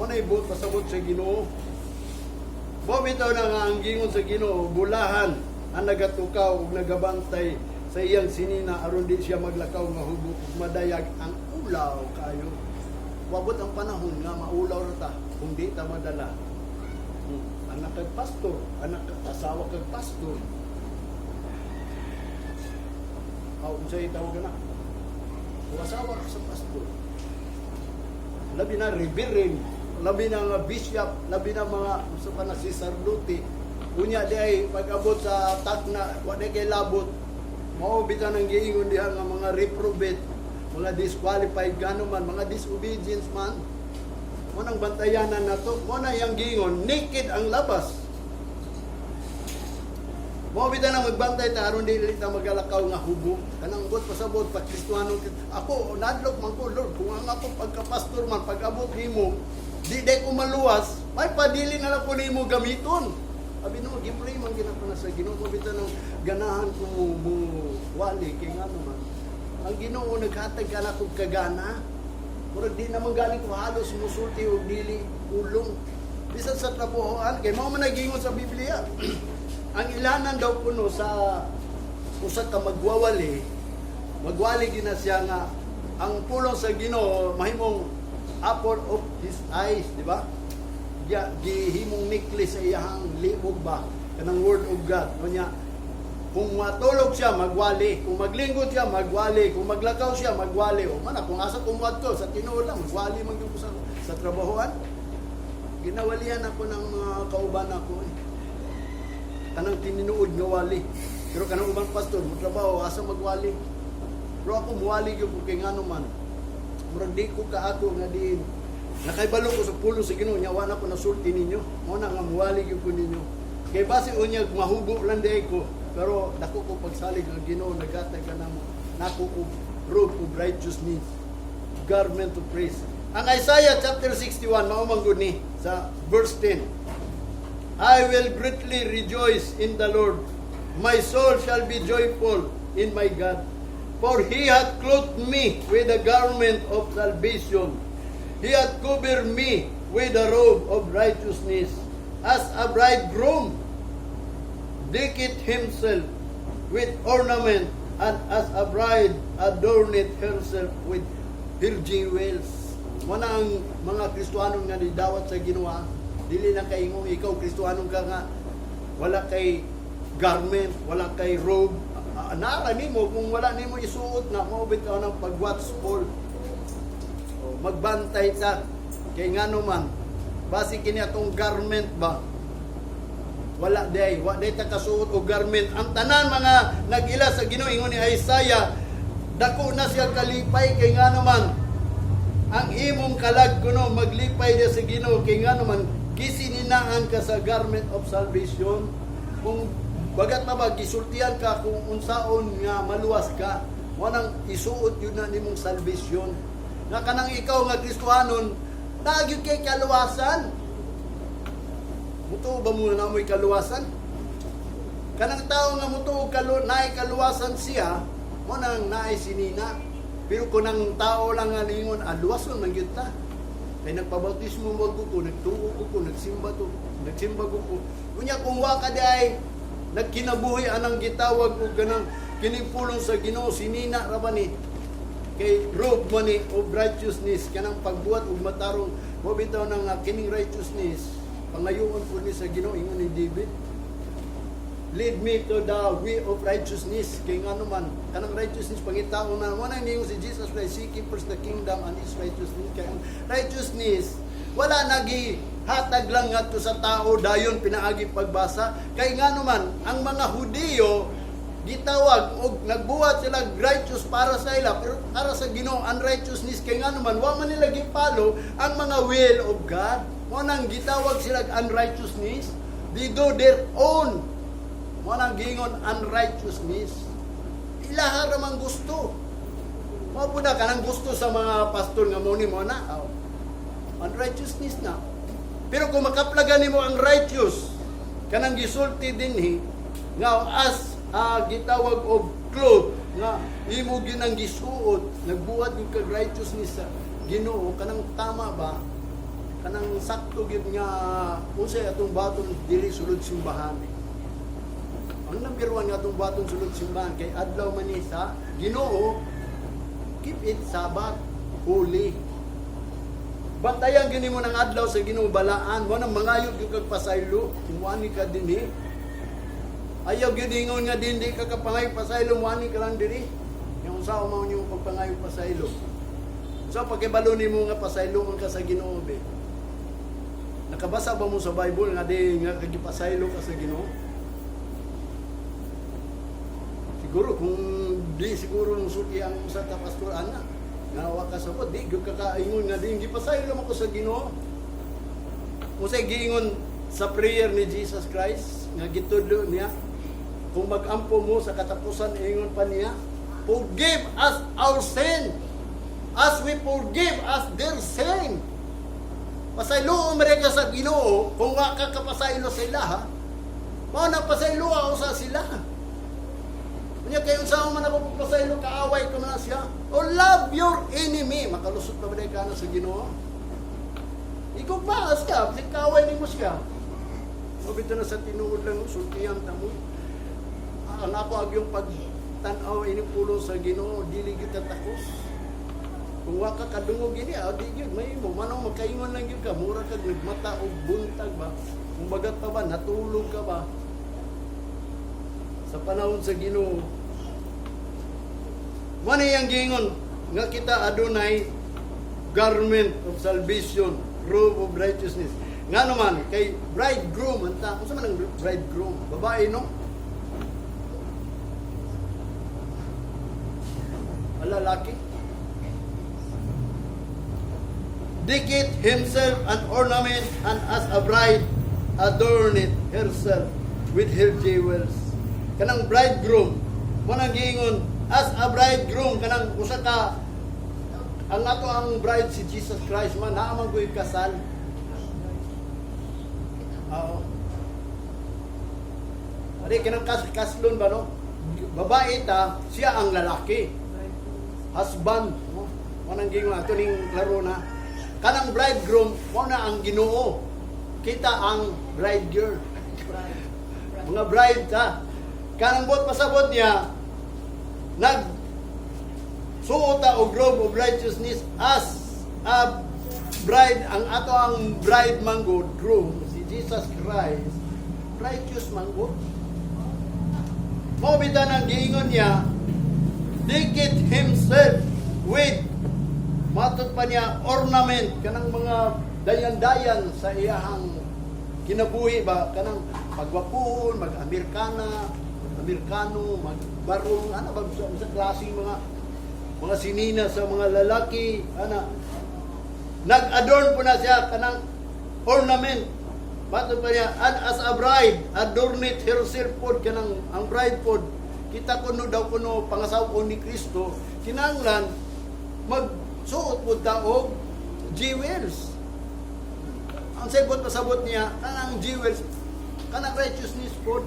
Mo na ibuot pasabot sa Ginoo. Mo bitaw na nga ang gingon sa Ginoo, bulahan ang nagatukaw ug nagabantay sa iyang sinina aron di siya maglakaw nga hubo ug madayag ang ulaw kayo. Wabot ang panahon nga maulaw ra ta kung di ta madala. Anak kag pastor, anak kag asawa kag pastor. Aw, unsay tawag na? O asawa ka sa pastor. Labi na reverend, labi na nga bishop, labi na mga unsa pa na si sacerdote. Unya di ay pag-abot sa takna, wa di kay labot. Mao bitaw nang giingon diha nga mga reprobate, mga disqualified gano man, mga disobedience man. Mo nang bantayanan nato, mo na iyang giingon, naked ang labas. Mo bitaw nang magbantay ta aron dili ta magalakaw nga hubo. Kanang buot pasabot pag Kristohanon ako nadlok man ko, Lord, kung ang ako pagka-pastor man, pag-abot nimo di day ko maluwas, may padili na lang ko nimo gamiton. Abi no, gi-pray man gina ko na sa Ginoo. Mo bitaw nang ganahan ko mo wali kay ngano man ang Ginoo naghatag ka na kog kagana. Murag di naman gani ko halos musulti og dili ulong. Bisan sa trabahoan, kay mao man nagingon sa Biblia. Ang ilanan daw kuno sa usa ka magwawali, magwali gina siya nga ang pulong sa Ginoo mahimong apple of his eyes, di ba? Gihimong necklace sa iyahang liog ba, kanang word of God. Unya, kung matulog siya, magwali. Kung maglingkod siya, magwali. Kung maglakaw siya, magwali. O mana, kung asa kumuad ko, sa tinuod lang, magwali man gyud ko sa trabahoan. Ginawalian ako ng mga kauban ako eh. Kanang tininuod nga wali. Pero kanang ubang pastor, mo trabaho, asa magwali. Pero ako muwali gyud ko kay ngano man. Murag di ko kaako nga diin. Nakaibalo ko sa pulong sa Ginoo nya wa na ko nasulti ninyo. Mo na nga muwali gyud ko ninyo. Kay base unyag mahubo lang di ko. Pero dako ko pagsalig ang Ginoo naghatag ka namo. Nako og robe of righteousness, garment of praise. Ang Isaiah chapter 61 mao man gud ni sa verse 10. I will greatly rejoice in the Lord. My soul shall be joyful in my God. For he hath clothed me with the garment of salvation. He hath covered me with the robe of righteousness, as a bridegroom decketh himself with ornament, and as a bride adorneth herself with her jewels. Mao na ang mga Kristohanon nga nidawat sa Ginoo. Dili na kay ikaw Kristohanon ka nga wala kay garment, wala kay robe. Nara nimo kung wala nimo isuot na mao bitaw ng pag-watchful. O, magbantay ta kay ngano man basi kini atong garment ba, wala day, wa day ta kasuot og garment. Ang tanan mga nag-ila sa Ginoo, ingon ni Isaiah, dako na siya kalipay kay ngano man ang imong kalag kuno maglipay diya sa Ginoo kay ngano man gisininaan ka sa garment of salvation. Kung bagat pa ba gisultian ka kung unsaon nga maluwas ka, wanang isuot yun na nimong salvation. Nga kanang ikaw nga Kristohanon, naa gyud kay kaluwasan. Mutuo ba mo na mo'y kaluwasan? Kanang tao nga mutuo naay kaluwasan siya, mo nang naay sinina. Pero kung ang tao lang nga ningon, ah, luwason man gyud ta. Kay nagpabautismo mo ko, nagtuo ko, nagsimba to, nagsimba ko ko. Unya kung wa ka di ay nagkinabuhi anang gitawag og ganang kining pulong sa Ginoo, sinina ra ba ni kay robe man ni of righteousness, kanang pagbuhat og matarong. Mo bitaw nang kining righteousness pangayoon po ni sa Ginoo. Ingon ni David, "Lead me to the way of righteousness," kay ngano man kanang righteousness pangitaon na. Mo na ningon si Jesus Christ, "Seek ye first the kingdom and his righteousness," kay ang righteousness wala nagi hatag lang ngadto sa tao dayon pinaagi pagbasa, kay ngano man ang mga Hudiyo gitawag og nagbuhat sila righteous para sa ila, pero para sa Ginoo unrighteousness, kay ngano man wa man nila gipalo ang mga will of God. Mo nang gitawag sila unrighteousness. They do their own. Mo nang giingon unrighteousness. Ilaha ra man gusto. Mo po na kanang gusto sa mga pastor nga mo ni mo na. Oh. Unrighteousness na. Pero kung makaplagan nimo ang righteous, kanang gisulti dinhi nga as gitawag og cloth nga imo ginang gisuot, nagbuhat yung kag righteousness sa Ginoo, kanang tama ba? Kanang sakto gyud nga unsay atong baton diri sulod simbahan. Ang number one nga atong baton sulod simbahan kay adlaw man ni sa Ginoo, keep it Sabbath holy. Bantayan gini mo ng adlaw sa Ginoo balaan mo nang mangayo gyud kag pasaylo kung ani ka dinhi. Ayaw gyud ingon nga dindi ka kapangayo pasaylo, mo ani ka lang diri. Yung usa mao nimo pagpangayo pasaylo. So pagkibalo nimo nga pasaylo ka sa Ginoo be. Nakabasa ba mo sa Bible nga di nga kagipasaylo ka sa Ginoo? Siguro kung di siguro musulti ang usa ka pastor ana nga wa ka sabot, di gyud ka kaingon nga di gipasaylo mo ko sa Ginoo. Unsay giingon sa prayer ni Jesus Christ nga gitudlo niya? Kung mag-ampo mo sa katapusan, ingon pa niya, "Forgive us our sin as we forgive us their sin." Pasaylo man ka sa Ginoo kung wa ka kapasaylo sa ila, ha. Mao na pasaylo ako sa sila. Unya kay unsa man ako pagpasaylo, kaaway ko man siya. O love your enemy, makalusot pa ba ka na sa Ginoo? Ikaw ba siya, si kaaway nimo siya. O bitaw na sa tinuod lang sultihan ta mo. Ang ako agyong pagtan-aw ini pulong sa Ginoo, dili kita takos. Kung wa ka kadungog ini, ah, di gyud may mo manong magkaingon lang gyud ka, mura kag nagmata og buntag ba. Kung bagat pa ba natulog ka ba sa panahon sa Ginoo. Mo ni ang giingon nga kita adunay garment of salvation, robe of righteousness. Nga naman, kay bridegroom, anta, unsa man ang bridegroom? Babae, no? Ala, laki? Decketh himself an ornament and as a bride adorneth herself with her jewels. Kanang bridegroom, mo nang giingon, as a bridegroom, kanang usa ka ang ato ang bride si Jesus Christ man naa man ko'y kasal. Oo. Ari kanang kaslon ba, no? Babae ta, siya ang lalaki. Husband, no? Mo nang giingon ato ning klaro na. Kanang bridegroom, mo na ang Ginoo. Kita ang bride girl. Mga bride ta. Kanang buot pasabot niya, nag suot ta og robe of righteousness as a bride. Ang ato ang bride manggod, groom si Jesus Christ, righteous manggod. Mao bitaw nang giingon niya, decketh himself with, matod pa niya, ornament, kanang mga dayan-dayan sa iyahang kinabuhi ba, kanang pagwapuhon, mag-Amerikana, Amerikano, magbarong, ano ba sa klaseng mga sinina sa mga lalaki, ana nag-adorn po na siya kanang ornament. Matod pa niya, and as a bride adorneth herself pod, kanang ang bride pod, kita kuno daw kuno pangasaw ni Kristo, kinahanglan magsuot pod ta og jewels. Ang sabot pasabot niya, kanang jewels, kanang righteousness pod,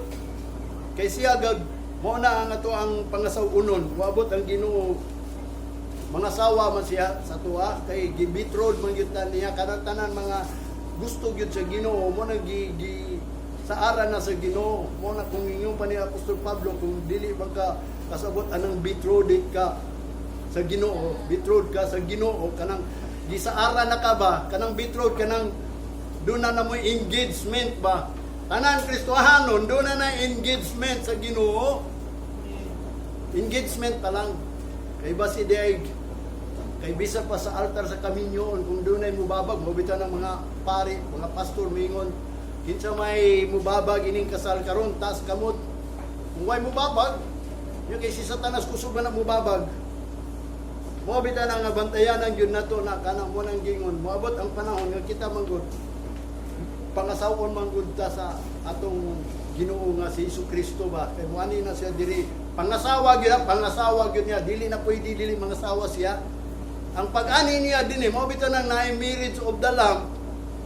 kay siya gag mao na ang ato ang pangasaw-unon. Wabot ang Ginoo, mga sawa man siya sa tuwa kay gibetrothed man gyud ta niya. Kanang tanan mga gusto gyud sa Ginoo mo na gi sa ara na sa Ginoo. Mo na kung ingon pa ni Apostol Pablo, kung dili man ka kasabot anang betrothed ka sa Ginoo, betrothed ka sa Ginoo, kanang gisaara na ka ba, kanang betrothed, kanang doon na mo engagement ba. Tanan Kristohanon doon na engagement sa Ginoo, engagement pa lang. Kay ba si Deig kay bisa pa sa altar sa kaminyoon, kung doon ay mubabag mo ng mga pari, mga pastor, mingon, "Kinsa may mubabag ining kasal karon, taas kamot." Kung way mubabag yun, kay si Satanas kusog na mubabag. Mo bitaw na nga bantayanan gyud nato na kanang mo nang gingon, moabot ang panahon nga kita manggod pangasawon manggod ta sa atong Ginoo nga si Hesus Kristo ba, kay moani na siya diri, pangasawa gyud, pangasawa gyud niya. Dili na pwede dili mangasawa siya. Ang pag-ani niya dinhi, mao bitaw nang naay marriage of the Lamb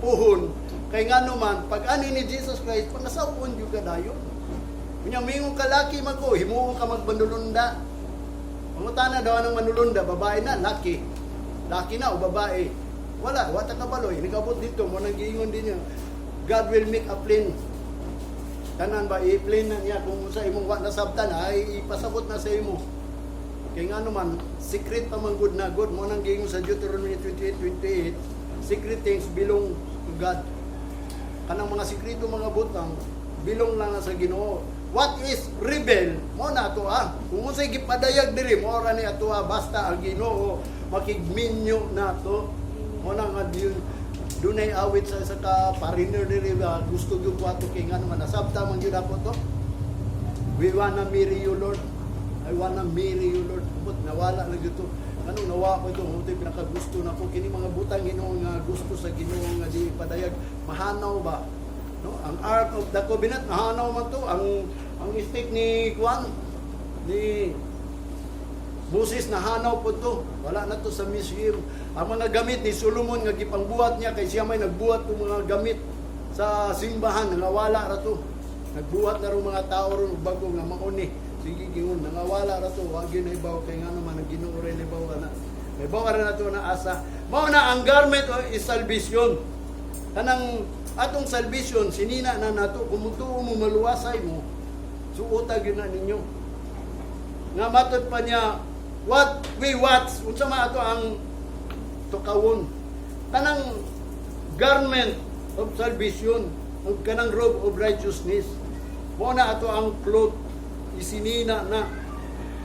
puhon, kay ngano man pag-ani ni Jesus Christ, pangasawon gyud ka dayon. Unya mingon ka laki man ko, himuon ka magmanulunda. Pangutana daw ng manulunda, babae na, laki. Laki na o babae? Wala, wa ta kabalo. Nagabot dito, mo nang giingon din niya. God will make a plan. Tanan ba, i-plan na niya kung sa imong wa nasabtan, ay ipasabot na sa imo. Kay nga naman, secret pa man good na good. Mo nang giingon sa Deuteronomy 28:28, secret things belong to God. Kanang mga sikreto, mga butang, belong lang na sa Ginoo. What is reveal, mo na ato ah. Kung unsay gipadayag diri, mo ra ni ato ah. Basta ang Ginoo makigminyo nato. Mo na nga yun, dunay awit sa isa ka pariner diri ba, gusto gyud ko ato kay nga naman nasabta man gyud ako to. "We wanna marry you, Lord. I wanna marry you, Lord." Kumot nawala lang gyud to. Anong nawa ko ito, ito yung pinakagusto na ko. Kini mga butang Ginoo nga gusto sa Ginoo nga di padayag. Mahanaw ba? No? Ang Ark of the Covenant, mahanaw man to. Ang stick ni Juan, ni Moses, nahanaw po to. Wala na to sa museum. Ang mga gamit ni Solomon nga gipangbuhat niya, kay siya may nagbuhat ng mga gamit sa simbahan, nangawala ra to. Nagbuhat na ro mga tao ron og bago nga mauni. Sige gingon, nangawala ra to, wa gyud naibaw kay ngano man ang Ginoo ra naibaw na. Naibaw ra na to na asa. Mao na ang garment is salvation. Kanang atong salvation sinina na nato. Kung mutuo mo, maluwasay mo. Suota gyud na ninyo. Nga matod pa niya, what we watch, unsa man ato ang tukawon? Kanang garment of salvation ug kanang robe of righteousness. Mo na ato ang cloth, isinina na.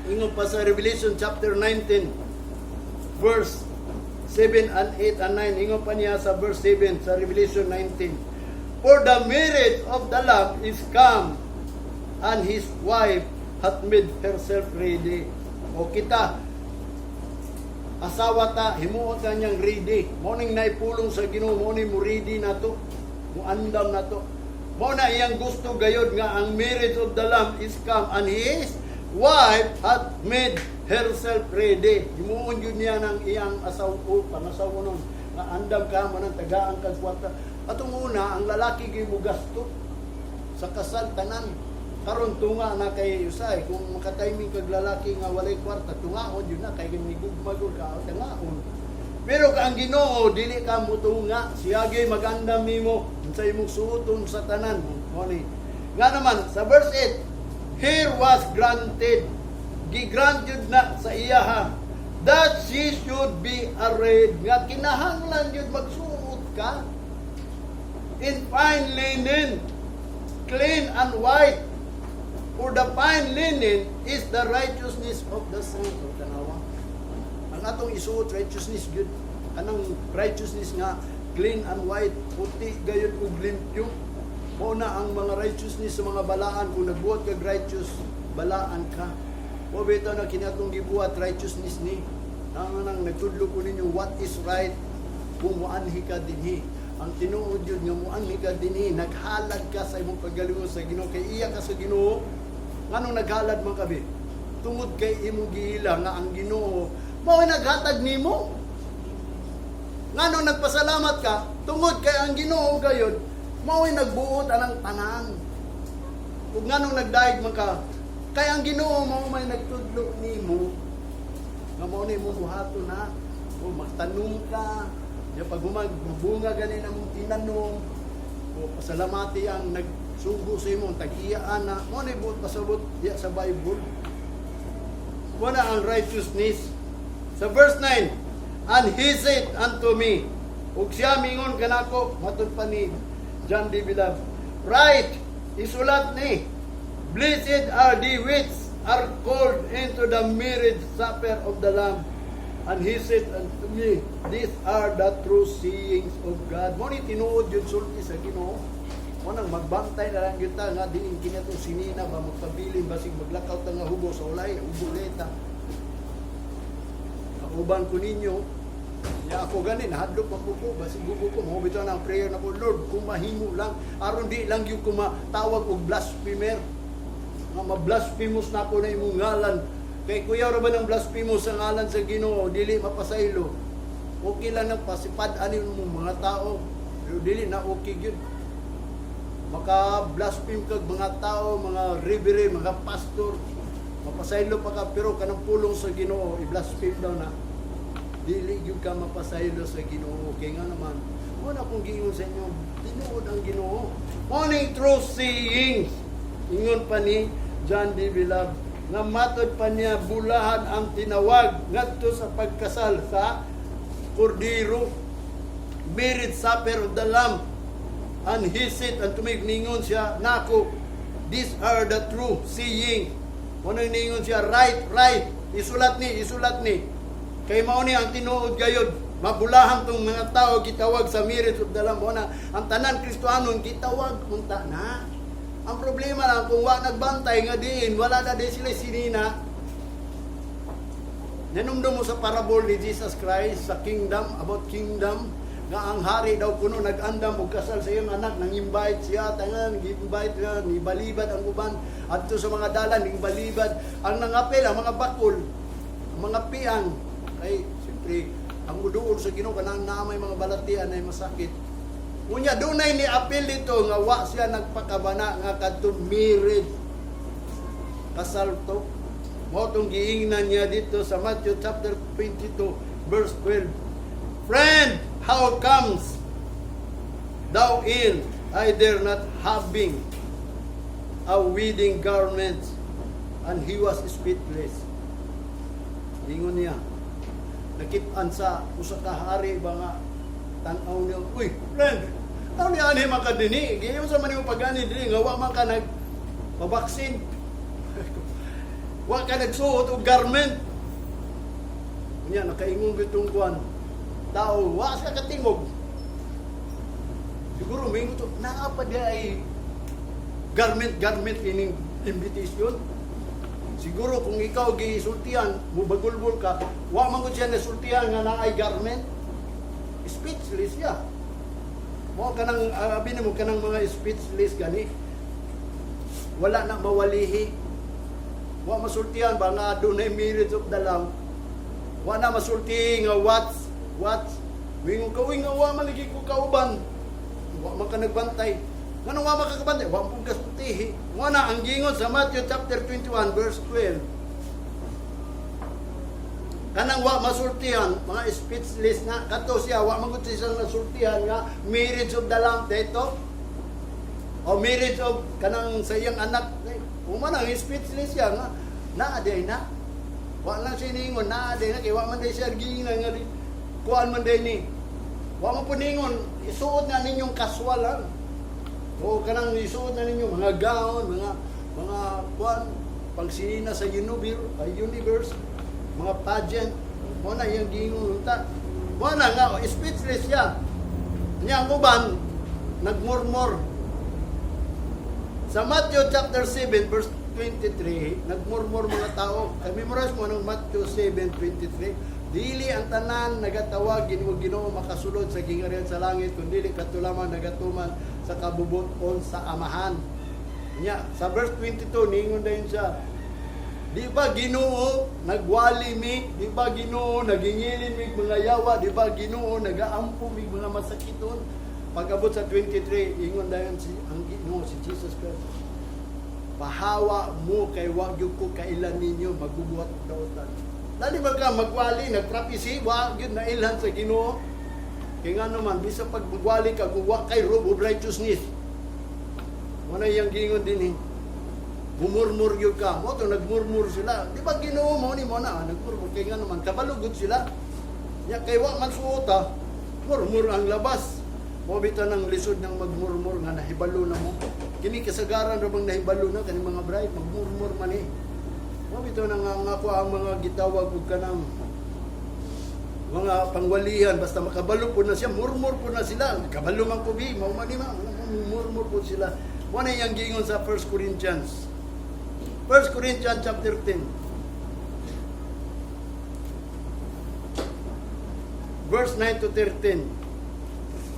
Ingon pa sa Revelation chapter 19 verse 7 and 8 and 9. Ingon pa niya sa verse 7 sa Revelation 19, "For the marriage of the Lamb is come, and his wife hath made herself ready." O kita, asawa ta, himuot ka niyang ready. Mo ning naipulong sa Ginoo, mo ni mo ready na to. Mo andam na to. Mo na iyang gusto gayod nga ang marriage of the Lamb is come and his wife hath made herself ready. Himuon yun niya ng iyang asawa, pangasawa nun. Nga andam ka mo nang tagaan kag kwarta. Atong una, ang lalaki gyud mo gasto sa kasal tanan. Karon tunga na kay usay kung makatiming kag lalaki nga walay kwarta, tungaon yun na kay nigugma gud ka, tungaon. Pero ka ang Ginoo dili ka mutunga, siya gyud magandam nimo sa imong suoton sa tanan. Mo ni. Nga naman sa verse 8, here was granted, gigrant yun na sa iyaha, that she should be arrayed, nga kinahanglan yun magsuot ka, in fine linen, clean and white. For the fine linen is the righteousness of the saints. O, tanawa. Ang atong isuot, righteousness gyud. Kanang righteousness nga clean and white, puti gayud ug limpyo. Mao na ang mga righteousness sa mga balaan. Kung nagbuhat kag righteous, balaan ka. Mo bitaw na kini atong gibuhat, righteousness ni. Nang nang nagtudlo ko ninyo what is right kung muanhi ka dinhi. Ang tinuod yun nga muanhi ka dinhi, naghalad ka sa imong kagalingon sa Ginoo kay iya ka sa Ginoo. Nganong naghalad man kabi? Tungod kay imong giila nga ang Ginoo mao naghatag nimo. Nganong nagpasalamat ka? Tungod kay ang Ginoo gayod mao nagbuot anang tanan. Ug nganong nagdaig man ka? Kay ang Ginoo mao may nagtudlo nimo nga mao ni imong buhaton na o magtanom ka ya, pag humag mabunga gani na mong tinanom o pasalamati ang nagsugo sa imo, ang tag-iya na. Mo ni buot pasabot diya sa Bible. Mo na ang righteousness. Sa verse 9, "And he said unto me," ug siya mingon kanako, matod pa ni John D. Bilab, "Write, isulat ni, blessed are the which are called into the marriage supper of the Lamb. And he said unto me, These are the true sayings of God." Mo ni tinuod yun sulti sa Ginoo. Mo nang magbantay na lang gyud ta nga diin kini atong sinina ba magpabilin, basig maglakaw ta nga hubo sa ulay, hubo leta. Kauban ko ninyo, ya ako gani nahadlok pa ko, basig hubo ko. Mo bitaw na ang prayer na ko, "Lord, kung mahimo lang aron di lang gyud ko matawag og blasphemer." Nga ma-blasphemous na ako na imong ngalan. Kay kuya ra ba ng blasphemous sa ngalan sa Ginoo, dili mapasaylo. Okay lang nang pasipad ani mo mga tao. Pero dili na okay gyud. Maka blaspheme kag mga tao, mga reverend, mga pastor. Mapasaylo pa ka, pero kanang pulong sa Ginoo i-blaspheme daw na. Dili gyud ka mapasaylo sa Ginoo kay nga naman, wala akong giingon sa inyo, tinuod ang Ginoo. Morning true sayings. Ingon pa ni John D. Bilab nga matod pa niya, bulahan ang tinawag ngadto sa pagkasal sa Kordiro, marriage supper of the Lamb. And he said unto me, ningon siya nako, "These are the true saying." Mao ningon siya, "Write, write, isulat ni, isulat ni. Kay mao ni ang tinuod gayod." Mabulahan tong mga tao gitawag sa marriage of the Lamb. Mao na ang tanan Kristohanon gitawag unta na. Ang problema lang kung wa nagbantay nga diin wala na di sila sinina. Nanumdum mo sa parable ni Jesus Christ sa kingdom, about kingdom, nga ang hari daw kuno nag-andam og kasal sa iyang anak, nang invite siya, tangan, gi-invite siya, nibalibad ang uban, adto sa mga dalan, balibad. Ang nangapil, ang mga bakol, ang mga piang, kay, siyempre, ang muduol sa Ginoo kanang naa may mga balatian ay masakit. Unya dunay ni apil dito nga wa siya nagpakabana nga kadtong marriage kasal to. Mao tong giingnan niya dito sa Matthew chapter 22 verse 12. "Friend, how comes thou in either not having a wedding garment?" And he was speechless. Ingon niya, nakit-an sa usa ka hari ba nga tan-aw niya, "Uy, friend, ano ni ani man ka dinhi? Giyon sa man nimo pagani dinhi nga wa man ka nag pabaksin. Wa ka nagsuot og garment." Unya nakaingon bitong kuan. Tao, wa siya katingog. Siguro mingon to, naa pa di ay garment garment ining invitation. Siguro kung ikaw gisultihan, mubagulbol ka, wa man gud siya nasultihan nga naay garment. Speechless siya. Mo kanang abi nimo kanang mga speechless gani. Wala na mawalihi. Wa masultihan ba nga dunay marriage of the Lamb. Wa na masulti nga what mingon ka, "Uy, nga wa man lagi ko kauban." Wa man ka nagbantay. Ngano wa man ka kabantay? Wa man ka sultihi. Wa na ang gingon sa Matthew chapter 21 verse 12. Kanang wa masultihan, mga speechless na kato siya, wa man gud siya nasultihan nga marriage of the Lamb dito. O marriage of kanang sa iyang anak. Uma nang speechless siya nga naa di na. Wa lang siya ningon naa di na kay wa man di siya giingnan nga kuan man di ni. Wa man po ningon isuot na ninyong casual lang. O kanang isuot na ninyo mga gown, mga kuan pangsinina sa universe, ay universe, mga pageant, mo na iyang giingon unta. Mo na nga speechless siya. Nya ang uban nagmurmur. Sa Matthew chapter 7 verse 23, nagmurmur mga tao. Ay memorize mo ng Matthew 7:23. Dili ang tanan nagatawag Ginoo, Ginoo makasulod sa gingharian sa langit, kundi kadto lamang nagatuman sa kabubuton sa Amahan. Nya, sa verse 22 ningon dayon siya, "Di ba Ginoo nagwali mi? Di ba Ginoo nagingilin mig mga yawa? Di ba Ginoo nagaampo mig mga masakiton?" Pag-abot sa 23, ingon dayon si ang Ginoo, si Jesus Christ, "Pahawa mo kay wa gyud ko kailan ninyo magbubuhat og dautan." Dali ba ka magwali, nagprophecy, wa gyud nailhan sa Ginoo. Kay nga naman, bisa pag magwali ka, kung wa kay robe of righteousness. Wala iyang gingon din eh. Mumurmur gyud ka. Mo to nagmurmur sila. "Di ba Ginoo mo ni mo na?" Nagmurmur kay nga naman kabalugod sila. Nya kay wa man suota, murmur ang labas. Mo bitaw ng lisod ng magmurmur nga nahibalo na mo. Kini kasagaran ra bang nahibalo na kani mga bride, magmurmur man eh. Mo bitaw nang nga ako ang mga gitawag og kanang mga pangwalihan, basta makabalo po na siya, murmur po na sila. "Kabalo man ko bi, mao man ni ma," murmur po sila. Mo na iyang giingon sa 1 Corinthians. 1 Corinthians chapter 10. Verse 9 to 13.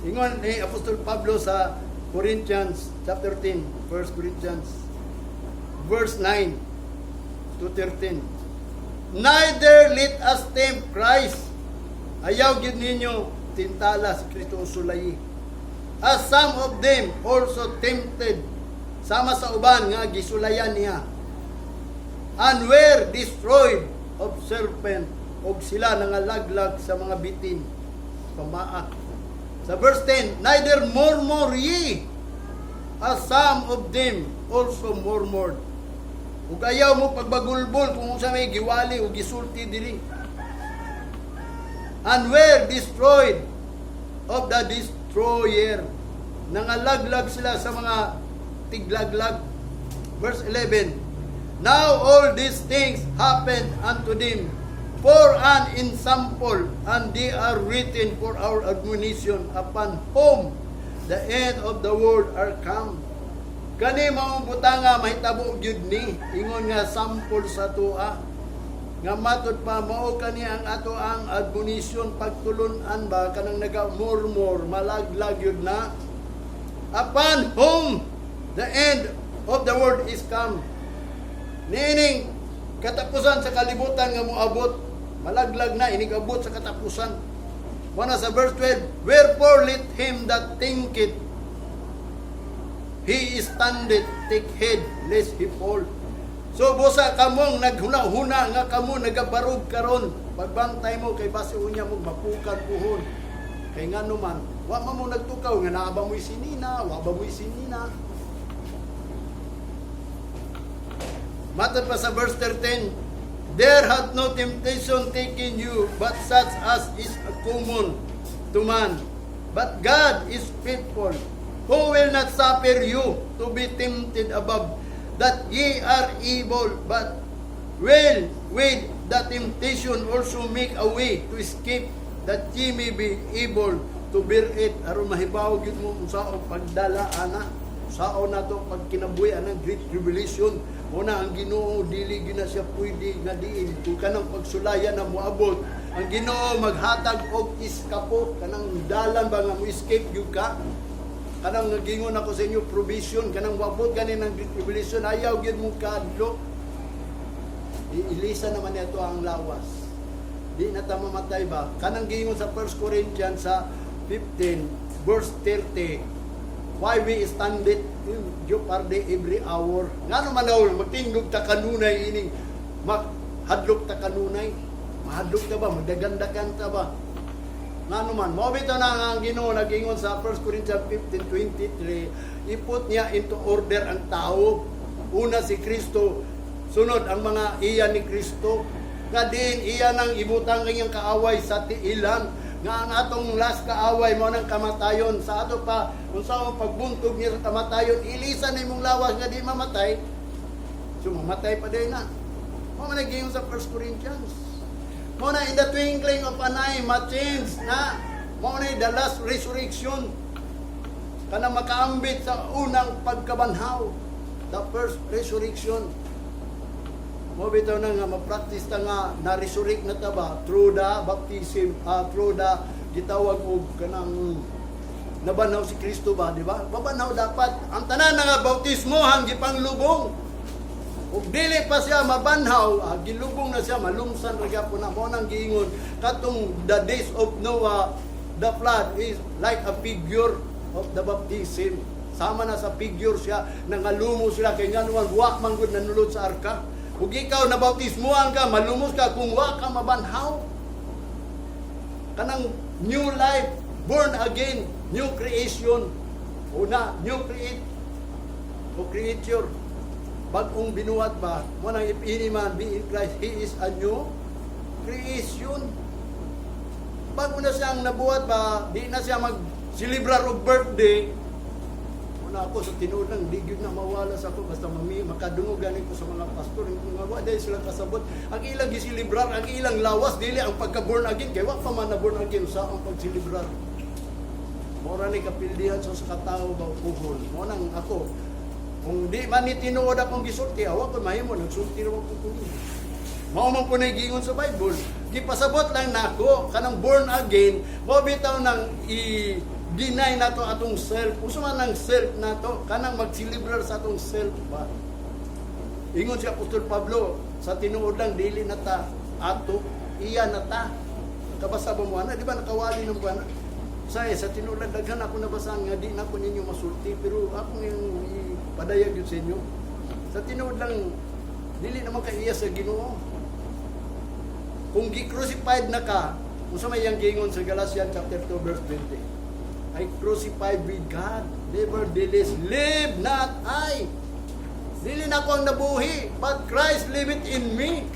Ingon ni Apostol Pablo sa Corinthians chapter 10, 1 Corinthians verse 9 to 13. Neither let us tempt Christ. Ayaw gid ninyo tintala si Kristo o sulayi. As some of them also tempted, sama sa uban nga gisulayan niya. And were destroyed of serpent. Og sila nangalaglag sa mga bitin. Pamaak. Sa verse 10, "Neither murmur ye, as some of them also murmured." Ug ayaw mo pagbagulbol kung unsa may giwali o gisulti diri. "And were destroyed of the destroyer." Nangalaglag sila sa mga tiglaglag. Verse 11. "Now all these things happened unto them for an ensample, and they are written for our admonition, upon whom the end of the world are come." Kani maong butanga mahitabo gyud ni, ingon nga sample sa atoa. Nga matod pa, mao kani ang ato ang admonition, pagtulun-an ba, kanang naga-murmur, malaglag yun na. "Upon whom the end of the world is come." Niining katapusan sa kalibutan nga moabot, malaglag na, inigabot sa katapusan. Mao sa verse 12, "Wherefore let him that thinketh he standeth take heed lest he fall." So busa kamong naghuna-huna nga kamo nagabarog karon, pagbantay mo kay basi unya mo mapukan puhon. Kay ngano man, wa man mo nagtukaw nga naa ba mo'y sinina, wa ba mo'y sinina. Matod pa sa verse 13, "There hath no temptation taken you, but such as is common to man. But God is faithful, who will not suffer you to be tempted above that ye are able, but will with the temptation also make a way to escape, that ye may be able to bear it." Aron mahibaw gyud mo unsaon pagdala ana, sao nato pag kinabuhi anang great tribulation. Una, ang Ginoo dili gyud na siya pwede nga diin kung kanang pagsulayan na moabot, ang Ginoo maghatag og iskapo, kanang dalan ba nga mo escape gyud ka. Kanang nagingon ako sa inyo, provision, kanang moabot gani ng great tribulation, ayaw gyud mo kadlo. Iilisa naman nito ang lawas, di na ta mamatay ba. Kanang gingon sa 1 Corinthians sa 15 verse 30, "Why we stand it in jeopardy every hour." Ngano man daw magtingog ta kanunay, ining hadlok ta kanunay, mahadlok ta ba, magdagandagan ta ba? Ngano man, mao bitaw na ang Ginoo nagingon sa 1 Corinthians 15:23, i-put niya into order ang tao. Una si Kristo, sunod ang mga iya ni Kristo. Nga din iya nang ibutang ang iyang kaaway sa tiilan. Nga ang atong last kaaway mao nang kamatayon. Sa ato pa, kung sa pagbuntog niya sa kamatayon, ilisan na imong lawas nga di mamatay. So mamatay pa din na. Mao man nagingon sa 1 Corinthians. Mao na in the twinkling of an eye, ma-change na. Mao na the last resurrection. Kana makaambit sa unang pagkabanhaw. The first resurrection. Mao bitaw na nga ma-practice ta nga na-resurrect na ta ba through the baptism, through the gitawag og kanang nabanhaw si Kristo ba, di ba? Mabanhaw dapat. Ang tanan nga bautismohan gipanglubong. Ug dili pa siya mabanhaw, gilubong na siya, malungsan ra gyapon na. Mao nang giingon katong the days of Noah, the flood is like a figure of the baptism. Sama na sa figure siya, nangalumo sila kay ngano man wa man gud nanulod sa arka. Ug ikaw na bautismohan ka, malumos ka kung wa ka mabanhaw. Kanang new life, born again, new creation. Una, new create o creature. Bagong binuhat ba? Mao nang if any man be in Christ, he is a new creation. Bago na siyang nabuhat ba, di na siya mag-celebrar og birthday. Una ako sa tinuod lang, di gyud na mawala sa ako basta mami makadungog gani ko sa mga pastor nga wa dahil sila kasabot. Ang ilang giselebrar, ang ilang lawas, dili ang pagka-born again, kay wa pa man na born again sa ang pagselebrar. Mora ni kapildihan sa katao ba puhon. Mao nang ako, kung di man ni tinuod akong gisulti, awa ko mahimo nagsulti ra ko kuno. Mao man po na giingon sa Bible. Gipasabot lang nako kanang born again, mao bitaw nang i-deny nato atong self. Usa man ang self nato kanang magselebrar sa atong self ba. Ingon si Apostol Pablo, sa tinuod lang dili na ta ato, iya na ta. Kabasa ba mo ana? Di ba nakawali ng buwan? Sa tinuod lang daghan ako nabasa nga di na ko ninyo masulti, pero ako yung ipadayag yun sa inyo. Sa tinuod lang dili naman kay iya sa Ginoo. Kung gi-crucified na ka, unsa may iyang giingon sa Galatians chapter 2 verse 20? I crucified with God. Nevertheless, live not I. Dili na ako ang nabuhi, but Christ liveth in me.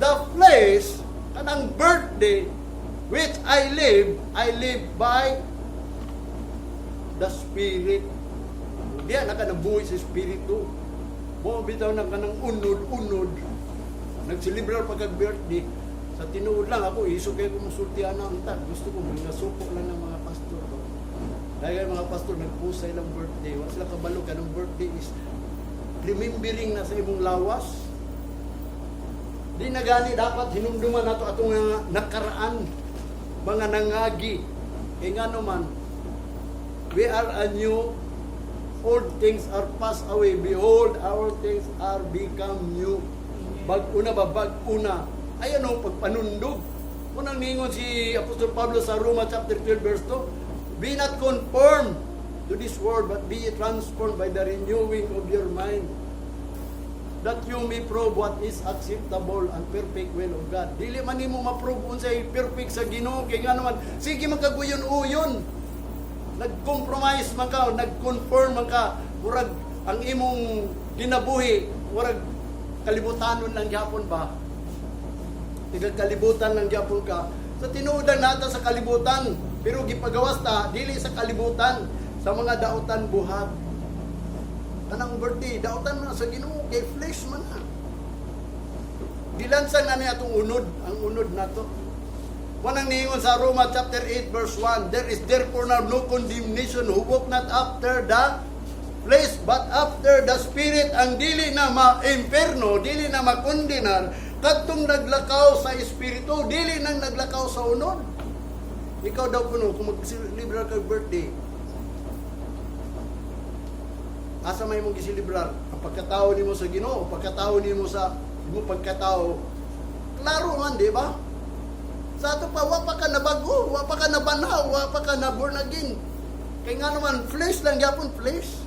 The flesh, kanang birthday, which I live by the Spirit. Diya na ka nabuhi sa Espiritu. Mo bitaw na kanang unod-unod. Nagselebrar pa kag birthday. Sa tinuod lang ako, isog kay ko musulti ana ang tag. Gusto ko mga suko lang ng mga pastor ba. Dahil mga pastor nagpusay lang birthday. Wa sila kabalo kanang birthday is remembering na sa imong lawas. Di na gani dapat hinumduman nato atong nga nakaraan, mga nangagi. Kay ngano man, we are a new, old things are passed away. Behold, all things are become new. Bag-o na ba? Bag-o na. Ay ano, pagpanundog. Unang ningon si Apostol Pablo sa Roma chapter 12 verse 2, "Be not conformed to this world, but be ye transformed by the renewing of your mind, that you may prove what is acceptable and perfect will of God." Dili man nimo ma-prove unsay perfect sa Ginoo kay ngano man sige man kaguyon-uyon. Nag-compromise man ka, nag-conform man ka, murag ang imong ginabuhi, murag kalibutanon lang gyapon ba? Tiga kalibutan lang gyapon ka. Sa tinuod lang nata sa kalibutan, pero gipagawas ta dili sa kalibutan, sa mga dautan buhat. Kanang birthday, dautan man na sa Ginoo kay flesh man na. Gilansang na niya atong unod, ang unod nato. Wanang niingon sa Roma chapter 8 verse 1, "There is therefore now no condemnation who walk not after the flesh, but after the Spirit." Ang dili na ma-imperno, dili na makondenar, kadtong naglakaw sa Espiritu, dili nang naglakaw sa unod. Ikaw daw kuno, kung mag-celebrar kag birthday, asa may mong giselebrar? Ang pagkatao nimo sa Ginoo, pagkatao nimo sa imong pagkatao. Klaro man, di ba? Sa ato pa, wa pa ka nabago, wa pa ka nabanhaw, wa pa ka na born again. Kay nga naman, flesh lang gyapon, flesh.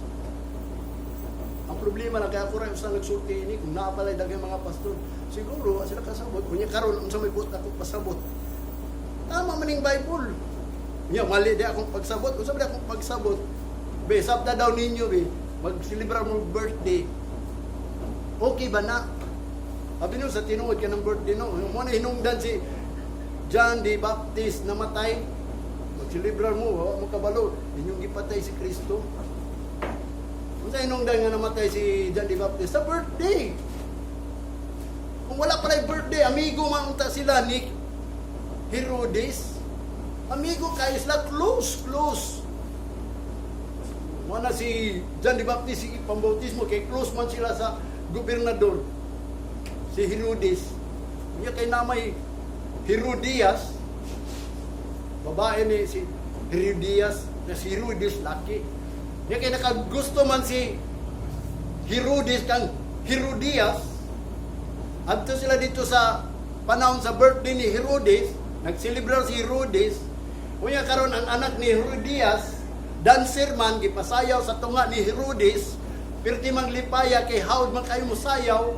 Ang problema lang, kaya ako rin sa nagsulti ini, kung naapalay daghay mga pastor, siguro, wa sila kasabot. Kunya karon unsa may buot ako pasabot. Tama man ning Bible. Nya mali di akong pagsabot. Unsa ba di akong pagsabot? Be, sabta daw ninyo be, magselebrar mo birthday. Okay ba na? Sabi nyo, sa tinuod ka ng birthday, no? Mo na hinungdan si John the Baptist namatay. Magselebrar mo, wa mo kabalo. Inyong gipatay si Kristo. Unsa hinungdan nga namatay si John the Baptist? Sa birthday. Kung wala pa birthday, amigo man unta sila ni Herodes. Amigo kayo sila, close, close. Wala si John the Baptist, si pambautismo, kay close man sila sa gobernador, si Herodes. Niya kay namay Herodias, babae ni si Herodias, na si Herodes laki. Niya kay nakagusto man si Herodes kang Herodias. Adto sila dito sa panahon sa birthday ni Herodes, nagselebrar si Herodes. Unya karon ang anak ni Herodias, dancer man, gipasayaw sa tunga ni Herodes, pirti mang lipaya kay hawd man kayo mosayaw.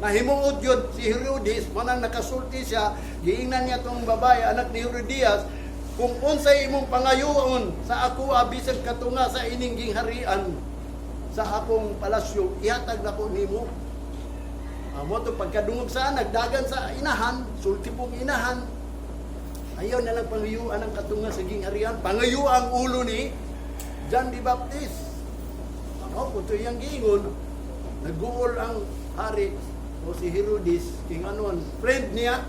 Nahimuot yun si Herodes, manang nakasulti siya, giingnan niya tong babae, anak ni Herodias, "Kung unsay imong pangayoon sa ako bisag katunga sa ining gingharian sa akong palasyo, ihatag nako nimo." Amo to pagkadungog sa nagdagan sa inahan, sulti pong inahan. Ayaw na lang pangayuan ang katunga sa gingharian. Pangayo ang ulo ni John the Baptist. Ano, kung ito iyang giingon, nag-uol ang hari o si Herodes, king anon, friend niya,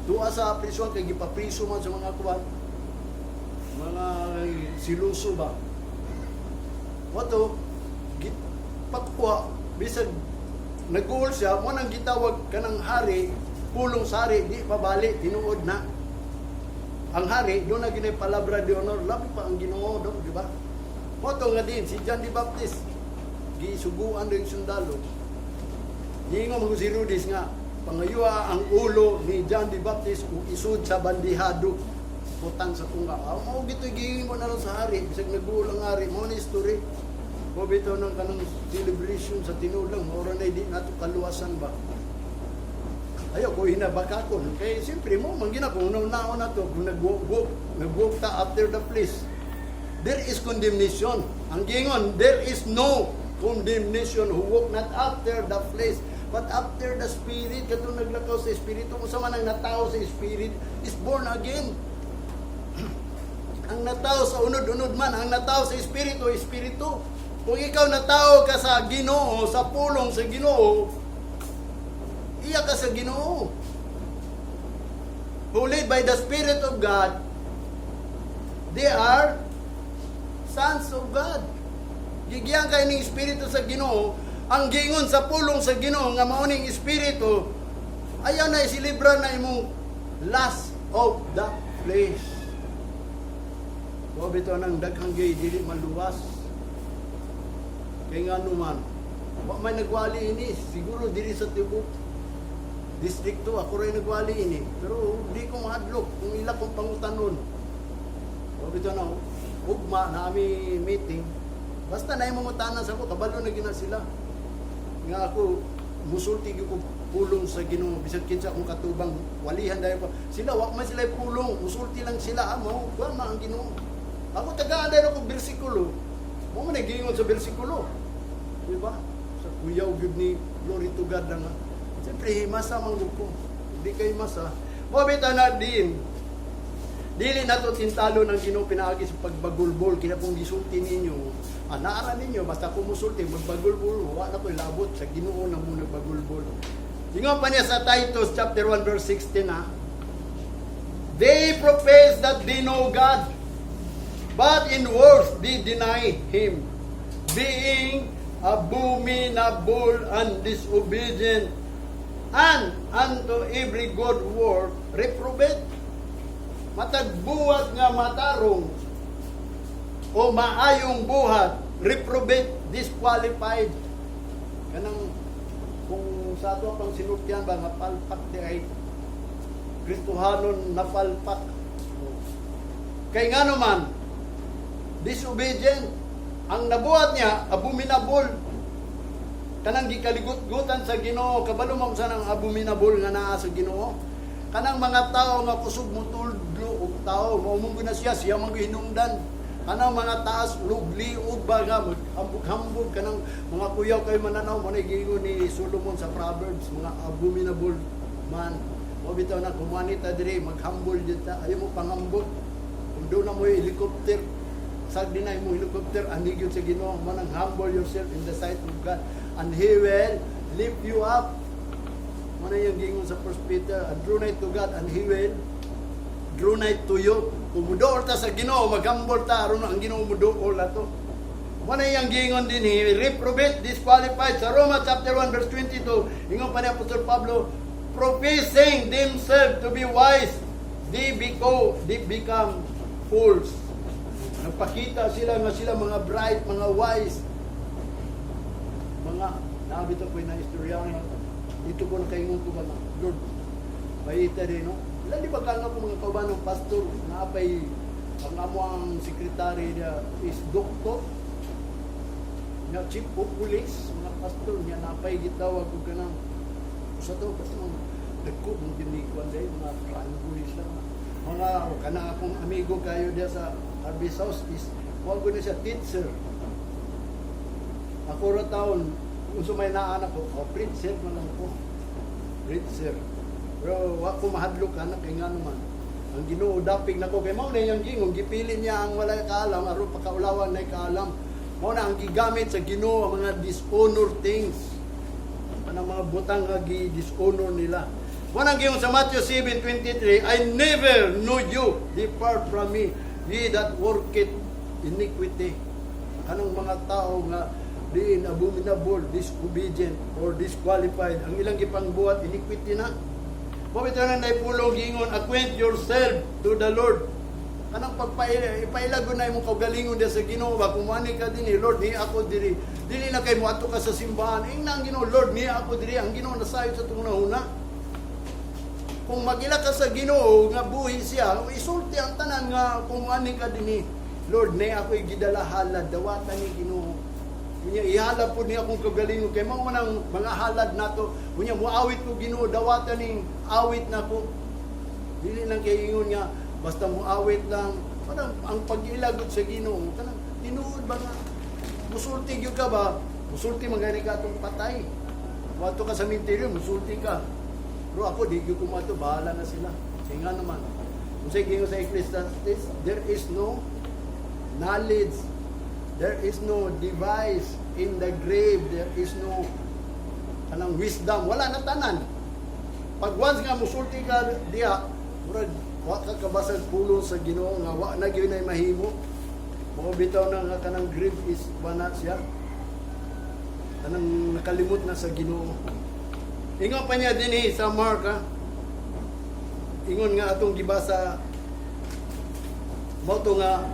duwa sa prison, kay gipapriso man sa mga kuwan, mga siluso ba. Wato, gipakwa, bisag nag-uol siya, mo nang gitawag kanang hari, pulong sa hari, di pabali, tinuod na. Ang hari, doon na ginay palabra de honor, labi pa ang Ginoo do, di ba? Moto nga din, si John the Baptist, gisuguan din sundalo. Giingon mo si Herodes nga, "Pangayua ang ulo ni John the Baptist ug isud sa bandihado." Putang sa tunga. Ah, mao gito'y giingon na lang sa hari, bisag nag-uol ang hari, mao ni story. Mo bitaw ng kanang celebration sa tinuod lang, mao ra na di nato kaluwasan ba. Ayaw ko hinabakakon. Kay siyempre mo, manggina kung naon na to, kung nag-walk ta after the flesh, there is condemnation. Ang gingon, there is no condemnation who walk not after the flesh, but after the Spirit. Katong naglakaw sa Espiritu, kung sa man ang natao sa Spirit, is born again. Ang natao sa unod-unod man, ang natao sa Espiritu, Espiritu. Kung ikaw natao ka sa Ginoo, sa pulong sa Ginoo, iya ka sa Ginoo. Who lead by the Spirit of God, they are sons of God. Gigiyan kay ning Espiritu sa Ginoo, ang gingon sa pulong sa Ginoo nga mao ning Espiritu, ayaw na isilibra na imong lust of the flesh. Wa bitaw nang daghang gay dili maluwas. Kay nga naman, wa may nagwali ini, siguro dili sa tibok distrikto ako rin nagwali ini, pero di ko mahadlok kung ila kong pangutanon. Wa bitaw na ugma na ami meeting, basta na imong utanan sa ko, kabalo na gina sila nga ako musulti gyud ko pulong sa Ginoo. Bisan kinsa akong katubang, walihan dayon pa sila, wa man sila pulong, musulti lang sila. Ah, mao kuan man ang Ginoo, ako tagaan dayon ako bersikulo mo man giingon sa bersikulo, di ba? Sa kuyaw gyud ni, glory to God lang, ah. Siyempre himasa man gud ko, hindi kay masa mo bitaw na din. Dili na to tintalo ng Ginoo pinaagi sa pagbagulbol. Kina kung gisulti ninyo, ah, naara ninyo, basta kung musulti, magbagulbol, wa na ko'y labot sa Ginoo na mo nagbagulbol. Ingon pa niya sa Titus chapter 1 verse 16, ha. "They profess that they know God, but in words they deny Him, being abominable and disobedient, and unto every good work reprobate." Matag buhat nga matarong o maayong buhat, reprobate, disqualified. Kanang kung sa ato pang sinultian ba nga palpak di ay Kristohanon na palpak. Kay nga naman, disobedient. Ang nabuhat niya, abominable. Kanang gikaligut-gutan sa Ginoo, kabalo mo sa nang abominable nga naa sa Ginoo. Kanang mga tao nga kusog mo tudlo og tao, mao mong na siya, siya man hinungdan. Kanang mga taas lugliog ba nga maghambog-hambog, kanang mga kuyaw kay mananaw mo na giingon ni Solomon sa Proverbs, mga abominable man. Mo bitaw na kumuani ta diri, maghambol jud ta, ayaw mo pangambot. Kung doon na mo helicopter, sag di na mo helicopter, ani gyud sa Ginoo man ang humble yourself in the sight of God and He will lift you up. Mo na yung giingon sa 1 Peter, "And draw nigh to God and He will draw nigh to you." Kung muduol ta sa Ginoo, maghambol ta aron ang Ginoo muduol ato. Mo na yung giingon din ni reprobate, disqualified sa Roma chapter 1 verse 22. Ingon pa ni Apostol Pablo, "Professing themselves to be wise, they become fools." Nagpakita sila nga sila mga bright, mga wise. Mga nabito ko na istorya dito ko nakaingon ko ba nga, "Lord, paita din, no?" Ilan di ba ka nga po mga kauban ng pastor na apay ang amo ang secretary niya is doctor nga chief of police, mga pastor niya napay gitawag og kanang usa to kasi mga dagko mong ginikuan dahil mga crime police lang mga o kanang akong amigo kayo diya sa Harvest House is wa ko na siya teacher. Ako ra taon kung may naanak ko, oh, preacher man lang ko, preacher, pero wa ko mahadlok anak kay ngano man ang Ginoo dapig nako, kay mao na iyang gingon, gipili niya ang walay kaalam aron pakaulawan na kaalam. Mao na ang gigamit sa Ginoo ang mga dishonor things, kanang mga butang nga gi-dishonor nila. Mao nang giingon sa Matthew 7:23, "I never knew you. Depart from me, ye that worketh iniquity." Kanang mga tao nga diin abominable, disobedient, or disqualified, ang ilang gipangbuhat, iniquity na. Mao bitaw na naipulong gingon, "Acquaint yourself to the Lord." Kanang pagpaila, ipailago na imong kaugalingon diya sa Ginoo ba, kung ani ka dinhi, "Lord, ni ako diri." Dili na kay moadto ka sa simbahan. Ingna ang Ginoo, "Lord, ni ako diri." Ang Ginoo nasayod sa atong hunahuna. Kung magila ka sa Ginoo nga buhi siya, isulti ang tanan nga kung ani ka dinhi. "Lord, ni ako gidala halad, dawatan ni Ginoo." Unya ihalad po niya akong kagalingon kay mao man ang mga halad nato. Unya muawit ko, Ginoo, dawatan ning awit nako. Dili lang kay ingon nga basta muawit lang. Parang ang pag-ilagot sa Ginoo kanang tinuod ba nga musulti gyud ka ba? Musulti man gani ka atong patay. Wato ka sa minteryo, musulti ka. Pero ako, di gyud ko mato, bahala na sila. Kaya nga naman. Kung sa gingon sa Ecclesiastes, there is no knowledge, there is no device in the grave, there is no kanang wisdom, wala na tanan. Pag once nga musulti ka diha, murag wa ka kabasag pulong sa Ginoo nga wa na gyud nay mahimo. Mao bitaw na nga kanang grave is wala siya. Kanang nakalimot na sa Ginoo. Ingon pa niya dinhi sa Mark, ha. Ingon nga atong gibasa mao to nga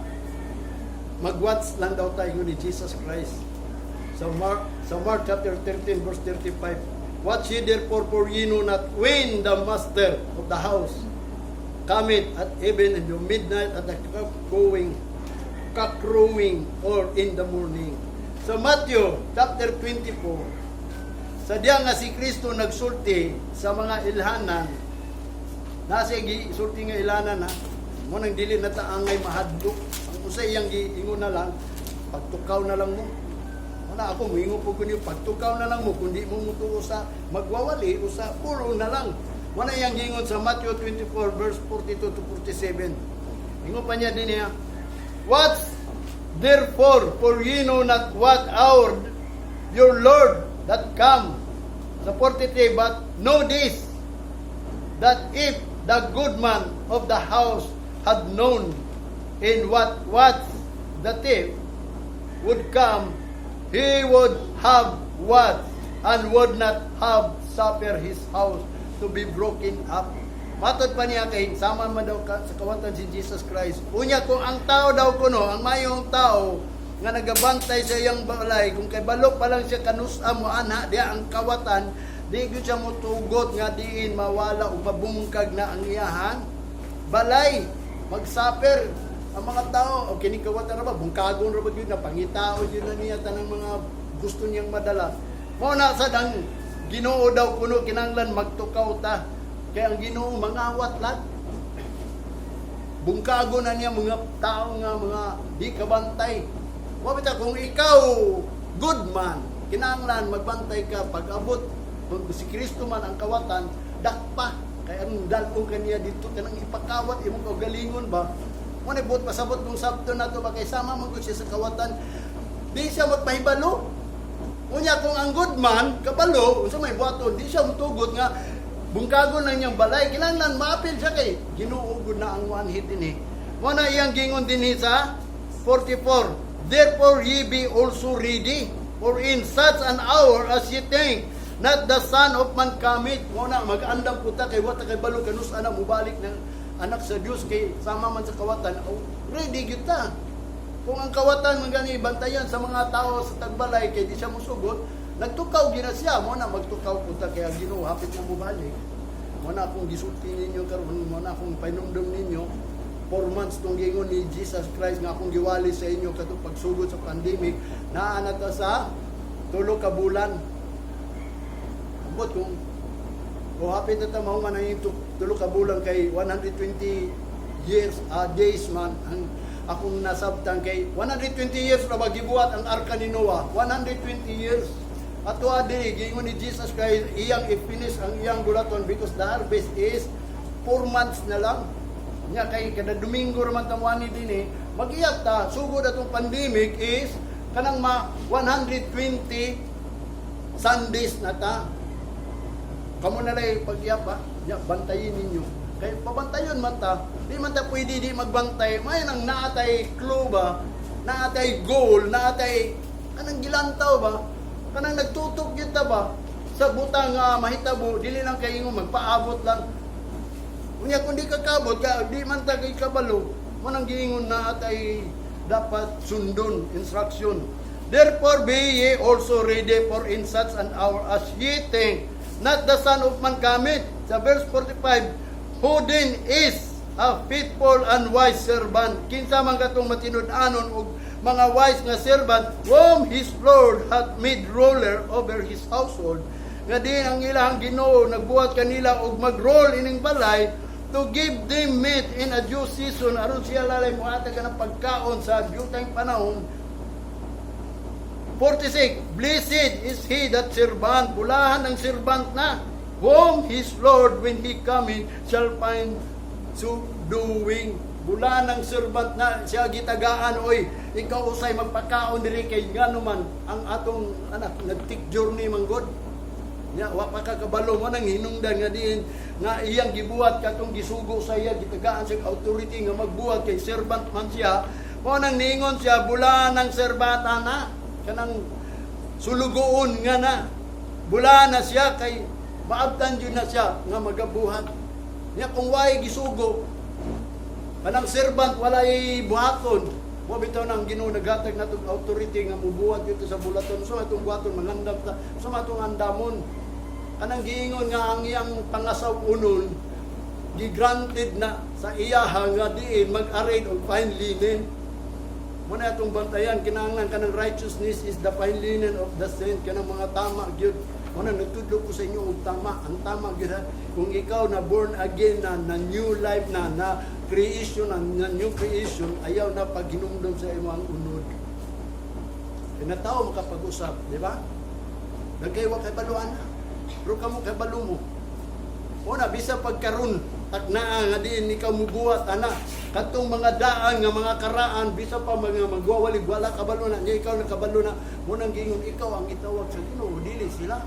mag-watch lang daw tayo ni Jesus Christ. Sa Mark chapter 13 verse 35. "Watch ye therefore, for ye know not when the master of the house cometh, at even in the midnight, at the cock crowing, or in the morning." Sa Matthew chapter 24, sa diya nga si Kristo nagsulti sa mga ilhanan, nasa gisulti nga ilhanan, ha, mo nang dili na ta angay mahadlok. Ang usay iyang giingon na lang, "Pagtukaw na lang mo." Wala ako, muingon po ko niyo, "Pagtukaw na lang mo, kundi mo mutuo sa magwawali, usa puro na lang." Wala iyang giingon sa Matthew 24 verse 42 to 47. Ingon pa niya din niya, "Watch therefore, for ye know not what hour your Lord that come." Sa 43, "But know this, that if the good man of the house had known in what watch the thief would come, he would have watched and would not have suffered his house to be broken up." Matod pa niya kay sama man daw ka, sa kawatan si Jesus Christ. Unya kung ang tao daw kuno, ang mayong tao nga nagabantay sa iyang balay, kung kay balo pa lang siya kanusa mo ana diya ang kawatan, di gyud siya motugot nga diin mawala o mabungkag na ang iyahan balay. Magsuffer ang mga tao o kini kawatan ra ba, bungkagon ra ba gyud na, pangitao gyud na niya tanang mga gusto niyang madala. Mao na sad ang Ginoo daw kuno, kinahanglan magtukaw ta kay ang Ginoo mangawat lang, bungkago na niya mga tao nga mga di kabantay. Wa bitaw kung ikaw good man, kinahanglan magbantay ka. Pag abot kung si Kristo man ang kawatan, dakpa kay ang dalong kaniya dito kanang ipakawat imong kaugalingon ba. Mo na buot pasabot kung sabto na to ba, kay sama man gud siya sa kawatan, di siya magpahibalo. Unya kung ang good man kabalo unsa may buhaton, di siya mutugot nga bungkagon lang niyang balay. Kinahanglan maapil siya kay Ginoo gud na ang one hit dinhi. Mo na iyang gingon dinhi sa 44, "Therefore ye be also ready, for in such an hour as ye think not the Son of Man cometh." Mo na mag-andam po ta kay wa ta kay balo kanus ana mubalik ng anak sa Dios, kay sama man sa kawatan, oh, ready gyud ta. Kung ang kawatan man gani bantayan sa mga tao sa tagbalay kay di siya musugot, nagtukaw gina siya. Mo na magtukaw punta kay ang Ginoo hapit na mubalik. Mo na akong gisulti ninyo karon, mo na akong pahinumdom ninyo. 4 months tong gingon ni Jesus Christ nga akong giwali sa inyo katong pagsugod sa pandemic, naa na ta sa 3 ka bulan. Ambot kung o hapit na ta mahuman ang 3 ka bulan kay 120 years, days man ang akong nasabtan, kay 120 years ra ba gibuhat ang arka ni Noah, 120 years. Ato diri giingon ni Jesus Christ iyang i-finish ang iyang bulaton because the harvest is 4 months na lang. Nya kay kada Domingo ra man tamwani dinhi, mag-iyap ta sugod atong pandemic is kanang ma 120 Sundays na ta. Kamo na lang pag-iyap, ha. Ya, bantayin ninyo. Kay pabantayon man ta, di man ta pwede di magbantay. May nang naatay clue ba, naatay goal, naatay kanang gilantaw ba, kanang nagtutok gyud ta ba sa butang nga mahitabo, dili lang kay ingon magpaabot lang. Unya kung di ka kabot, ka, di man ta kay kabalo, mo nang giingon na atay dapat sundon instruction. "Therefore be ye also ready, for in such an hour as ye think not the Son of Man cometh." Sa verse 45, "Who then is a faithful and wise servant?" Kinsa man katong matinud-anon og Mga wise nga servant, whom his Lord hath made ruler over his household, nga diin ang ilang Ginoo nagbuhat kanila og mag-rule ining balay, to give them meat in a due season, aron siya lalay mohatag ng pagkaon sa due time panahon. 46. Blessed is he that servant, bulahan ang servant na, whom his Lord when he coming shall find so doing. Bulahan ang servant na siya gitagaan, "Oy, ikaw usay magpakaon diri," kay ngano man ang atong anak nag-take journey man god. Nya wa pa ka kabalo mo nang hinungdan nga diin nga iyang gibuhat katong gisugo sa iya, gitagaan siya authority nga magbuhat kay servant man siya. Mo nang niingon siya, bulahan ang servant na kanang sulugoon nga na bulahan na siya kay maabtan jud na siya nga magabuhat. Nya kung way gisugo kanang servant, walay buhaton. Mo bitaw nang Ginoo naghatag natong authority nga mubuhat dito sa bulaton. So atong buhaton, mangandam ta. So atong andamon. Kanang giingon nga ang iyang pangasaw-unon gigranted na sa iyaha nga diin mag-arrange og fine linen. Mo na atong bantayan, kinahanglan kanang righteousness is the fine linen of the saint, kanang mga tama gyud. Mo na nagtudlo ko sa inyo og tama, ang tama gyud ha. Kung ikaw na born again na, na new life na, na creation na, na new creation, ayaw na paghinumdom sa imong unod. Kaya na tao makapag-usap, di ba? Nagkay wa kay baluan na. Pero kamo kay balo mo. Una, bisa pagkaron, taknaa nga diin ikaw mubuhat, ana, katong mga daan nga mga karaan, bisa pa mga magwawalig, wala kabalo na, niya ikaw nakabalo na, munang gingon, ikaw ang gitawag sa Ginoo, dili sila.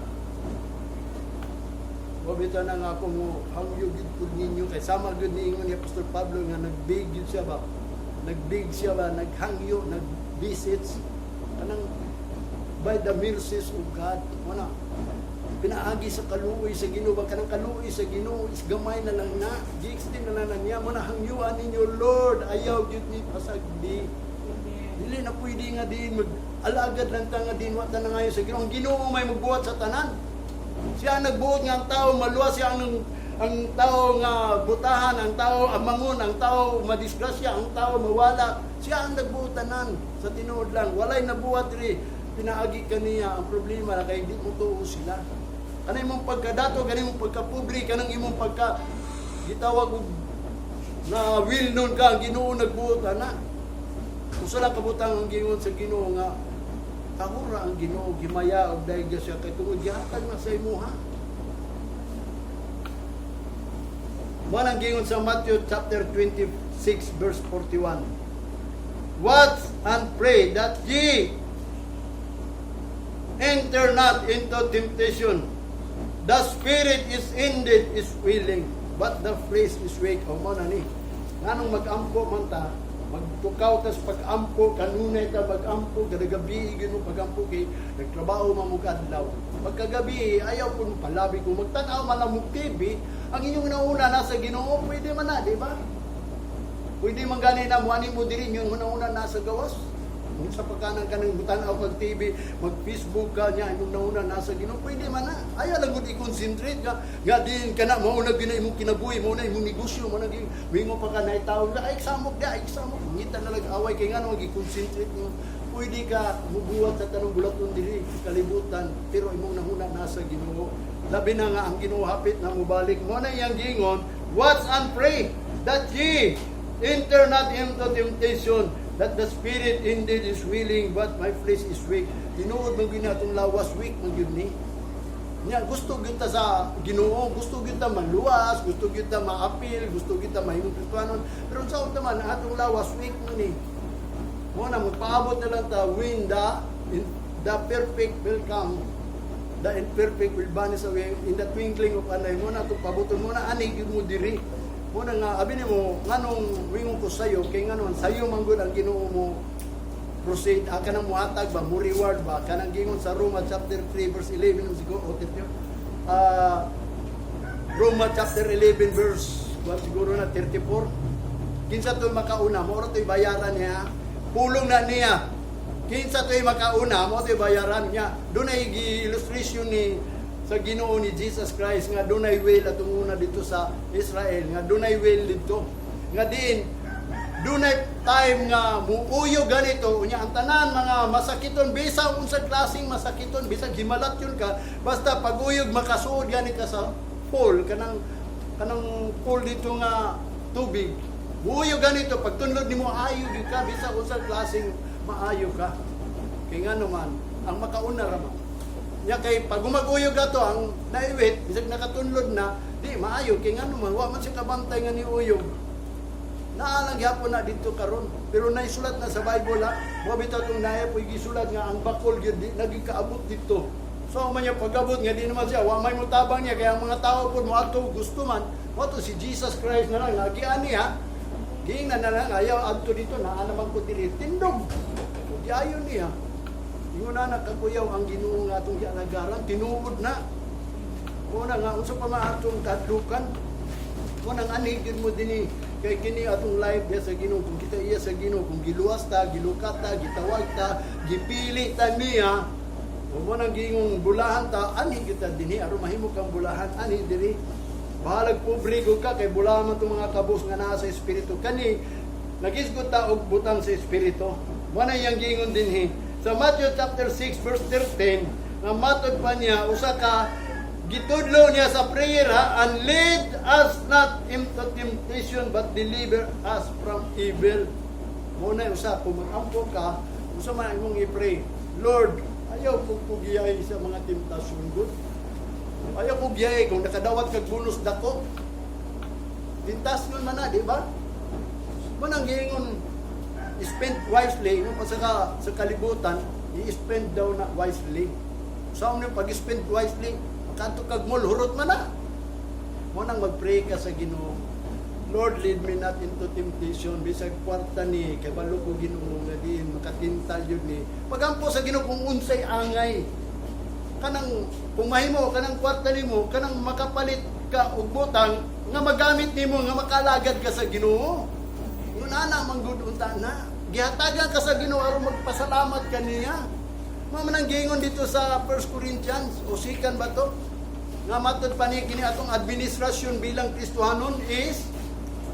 Wa bitaw na nga ako mo hangyo gid pud ninyo kay sama gyud niingon ni Pastor Pablo nga nagbig gyud siya ba. Nagbig siya ba, naghangyo, nag-visits kanang by the mercies of God. Wala pinaagi sa kaluoy sa Ginoo ba, kanang kaluoy sa Ginoo is gamay na lang na gi-extend na lang na niya. Mo na hangyuan ninyo, Lord, ayaw gyud ni pasagdi. Dili na pwede nga din mag alagad lang ta nga din wa ta na ngayon sa Ginoo. Ang Ginoo may magbuhat sa tanan. Siya ang nagbuot nga ang tao maluwas, siya ang tao nga butahan, ang tao amangon, ang tao madisgrasya, ang tao mawala. Siya ang nagbuot tanan sa tinuod lang. Walay nabuhat diri pinaagi kaniya. Ang problema na kay di mo tuo sila. Kanang imong pagkadato, kanang imong pagkapobre, kanang imong pagka gitawag og na well known ka, ang Ginoo nagbuot ana. Usa lang kabutang ang gingon sa Ginoo nga tahura ang Ginoo, gimaya og dayga siya kay tungod gihatag na sa imuha. Mo nang gingon sa Matthew chapter 26 verse 41. "Watch and pray that ye enter not into temptation. The spirit is indeed is willing, but the flesh is weak." O mo na ni. Nganong mag-ampo man ta, magtukaw tas pag-ampo, kanunay ta mag-ampo, kada gabi gyud mo pag-ampo kay nagtrabaho man mo adlaw. Pagkagabi, ayaw po palabi ko magtan-aw man lang mo TV, ang inyong nauna nasa Ginoo, pwede man na, di ba? Pwede man gani na mo ani mo diri yung una-una nasa gawas. Kung sa pagkanang kanang tan-aw kag TV, mag-Facebook ka niya, imong nauna nasa Ginoo, pwede man na. Ayaw lang gud i-concentrate ka. Nga din kana mao na gyud na imong kinabuhi, mao na imong negosyo, mao na gyud mingo pa ka na tawo ka, ay samok di, ay samok. Ngita na lang away kay ngano gi-concentrate mo. Pwede ka mubuhat sa tanong bulaton diri kalibutan, pero imong nahuna nasa Ginoo. Labi na nga ang Ginoo hapit na mobalik. Mo na iyang giingon, "Watch and pray that ye enter not into temptation, that the spirit indeed is willing, but my flesh is weak." Tinuod man gyud atong lawas, weak man gyud ni. Nya gusto gyud ta sa Ginoo, gusto gyud ta maluwas, gusto gyud ta maapil, gusto gyud ta mahimong Kristohanon. Pero sa unta man atong lawas weak man ni. Mo na magpaabot na lang ta when the perfect will come, the imperfect will vanish away in the twinkling of an eye. Mo na itong pabuton mo na ani gyud mo diri. Mo na nga abi nimo nganong wingon ko sayo kay nganon sayo man gud ang Ginoo mo proceed ah, kanang muhatag ba, mo reward ba, kanang gingon sa Roma chapter 3 verse 11 siguro o 30, Roma chapter 11 verse, well, siguro na 34, kinsa to'y makauna mo to'y bayaran niya, pulong na niya, kinsa to'y makauna mo to'y bayaran niya. Dunay gi-illustration ni sa Ginoo ni Jesus Christ nga dunay well atong una dito sa Israel, nga dunay well dito nga diin Dunay time nga muuyog ganito, unya ang tanan mga masakiton, bisag unsa klaseng masakiton, bisag himalat yun ka, basta pag-uyog makasuod gani ka sa pool, kanang pool dito nga tubig. Muuyog ganito, pag tunlod nimo, ayo gyud ka, bisag unsa klaseng maayo ka. Kay nga naman, ang makauna ra man. Nya kay pag gumaguyog ato ang naiwit, bisag nakatunlod na, di maayo kay nga naman wa man siya kabantay nga niuyog. Naa lang gyapon na dito karon. Pero naisulat na sa Bible ha. Mo bitaw tong naay po'y gisulat nga ang bakol gyud di naging kaabot dito. So man niya pag-abot nga di naman siya wa may mutabang niya, kaya ang mga tao pud moadto, gusto man mo to si Jesus Christ na lang lagi ani ha. Giingnan na lang, ayaw adto dito, naa naman ko diri tindog. O di ayon niya. Ingon na nakakuyaw ang Ginoo nga atong gialagaran, tinuod na. Muna nga unsa pa man atong kadlukan. Mo nang anhi gyud mo dinhi kay kini atong life diya sa Ginoo. Kung kita iya sa Ginoo, kung giluwas ta, gilukat ta, gitawag ta, gipili ta niya, ug mo nang giingong bulahan ta, anhi kita dinhi aron mahimo kang bulahan anhi diri. Bahalag pobre gud ka kay bulahan man tong mga kabus nga naa sa espiritu. Kani nagisgot ta og butang sa espiritu. Mo na iyang giingon dinhi sa Matthew chapter 6 verse 13 nga matod pa niya usa ka gitudlo niya sa prayer ha, "And lead us not into temptation, but deliver us from evil." Muna usa, kung mag-ampo ka, usa man imong i-pray, "Lord, ayaw ko pugiyay sa mga temptasyon gud. Ayaw ko giyay." Kung nakadawat kag bonus dako, tentasyon man na, di ba? Mo nang giingon, spend wisely, no, pa sa kalibutan, i-spend daw na wisely. Sa so, pag-spend wisely, makadto kag mall, hurot man na. Mo nang mag-pray ka sa Ginoo. "Lord, lead me not into temptation." Bisag kwarta ni, kabalo ko, Ginoo, nga diin makatintal yun ni. Pagampo sa Ginoo kung unsay angay. Kanang kung mahimo kanang kwarta nimo, kanang makapalit ka og butang nga magamit nimo nga makalagad ka sa Ginoo. Yun ana man gud unta na. Gihatagan ka sa Ginoo aron magpasalamat ka niya. Mao man ang giingon dito sa 1 Corinthians o sikan ba to? Nga matod pa ni kini atong administrasyon bilang Kristohanon is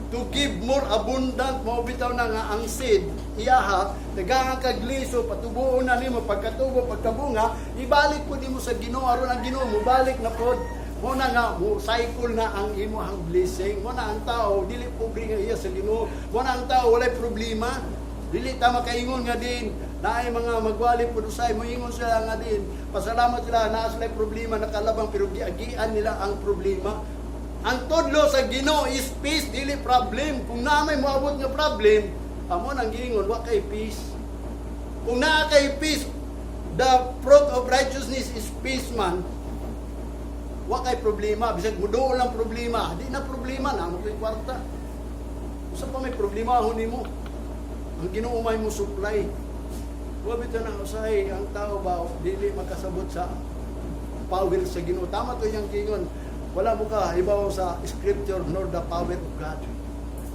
to give more abundant. Mao bitaw na nga ang seed iyaha tagaan kag liso, patubuon na nimo, pagkatubo, pagkabunga, ibalik po nimo sa Ginoo aron ang Ginoo mobalik na pod mo na nga mo cycle na ang imong blessing. Mo na ang tao dili pobre nga iya sa Ginoo. Mo na ang tao walay problema. Dili ta makaingon nga din naay mga magwali pud usay, moingon sila nga din pasalamat sila naa sila problema nakalabang, pero giagian nila ang problema. Ang tudlo sa Ginoo is peace, dili problem. Kung naa may moabot nga problem, amo nang giingon wa kay peace. Kung naa kay peace, the fruit of righteousness is peace man. Wa kay problema, bisag muduol lang problema, di na problema na mo kay kwarta. Usa pa may problema ho nimo. Ang Ginoo may mo supply. Wa bitaw na usahay ang tao ba dili makasabot sa power sa Ginoo. Tama to iyang giingon. Wala mo ka hibaw sa scripture nor the power of God.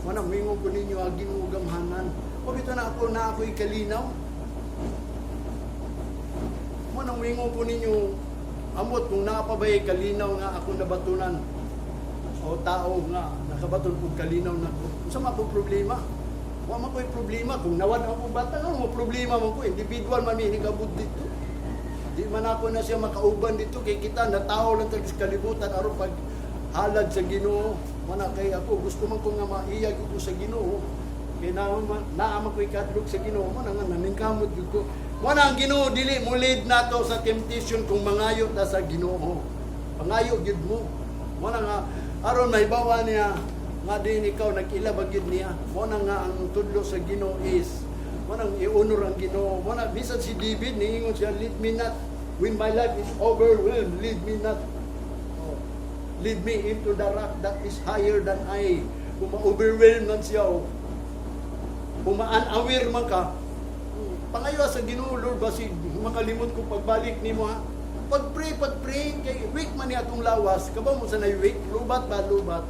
Wala mingon ko ninyo ang Ginoo gamhanan. O bitaw na ako na ako'y kalinaw. Mo nang mingon ko ninyo, amot kung naa pa ba'y kalinaw nga ako nabatunan o tao nga nakabaton kog kalinaw na ko. Unsa man akong problema? Wa man ko'y problema. Kung nawad ako bata, ano mo problema man ko? Individual man mi gabot dito. Di man ako na siya makauban dito kay kita na tao lang tag sa kalibutan aron pag halad sa Ginoo. Mana kay ako gusto man ko nga maiyag ko sa Ginoo. Kay naa man naa man ko'y kadlok sa Ginoo, mo na nga naningkamot gyud ko. Mo na ang Ginoo dili mo lead nato sa temptation kung mangayo ta sa Ginoo. Pangayo gyud mo. Mo na nga aron mahibawa niya nga din ikaw nag-ila ba gyud niya. Mo na nga ang tudlo sa Ginoo is mo nang i-honor ang Ginoo. Mo na bisan si David niingon siya, "Lead me not when my life is overwhelmed, lead me not. Oh, lead me into the rock that is higher than I." Kung ma-overwhelm man siya, oh, kung ma-unaware man ka, pangayo sa Ginoo, "Lord, basig makalimot ko pagbalik nimo ha." Pag-pray, pag-pray, kay weak man niya atong lawas, kabaw mo sa nay weak, lubat ba, lubat.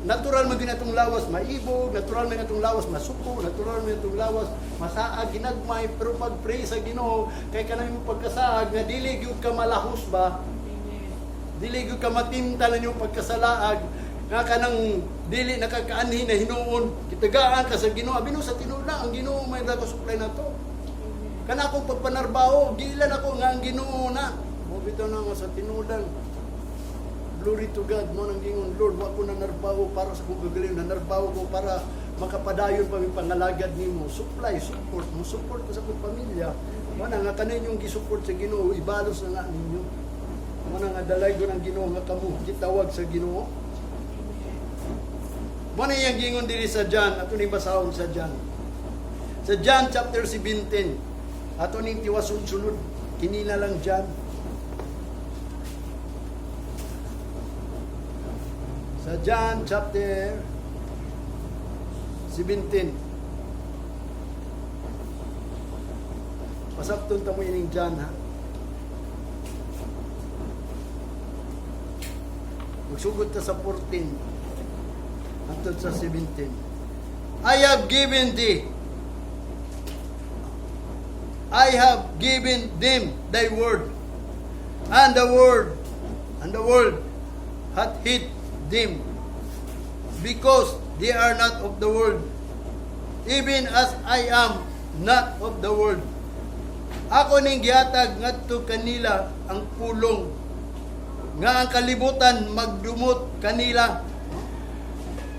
Natural man gyud atong lawas maibog, natural man atong lawas masuko, natural man atong lawas masaag ginagmay, pero pag-pray sa Ginoo kay kanang imong pagkasaag nga dili gyud ka malahos ba, Amen. dili gyud ka matintal ang imong pagkasalaag. Nga kanang dili nakakaanhi na hinuon, gitagaan ka sa Ginoo. Abi no, sa tinuod lang ang Ginoo may supply nato. Kana akong pagpanarbaho, giilan ako nga ang Ginoo na. Mo bitaw na nga sa tinuod lang. Glory to God mo nang gingon, "Lord, wa ko nanarbaho para sa akong kagalingon, nanarbaho ko para makapadayon pa mi pangalagad nimo." Supply, support, mo support ko sa akong pamilya. Mo na nga kaninyong gisupport sa Ginoo, ibalos na nga ninyo. Mo na nga dalay ko ng Ginoo nga kamo gitawag sa Ginoo. Mo na iyang gingon diri sa John, ato ning basahon sa John. Sa John chapter 17, ato ning tiwason sulod, kini na lang John. Sa John chapter 17. Pasabton ta mo ining John, ha. Magsugod ta sa 14 hangtod sa 17. I have given them thy word, and the world hath hate them, because they are not of the world, even as I am not of the world. Ako ning gihatag ngadto kanila ang pulong nga ang kalibutan magdumot kanila.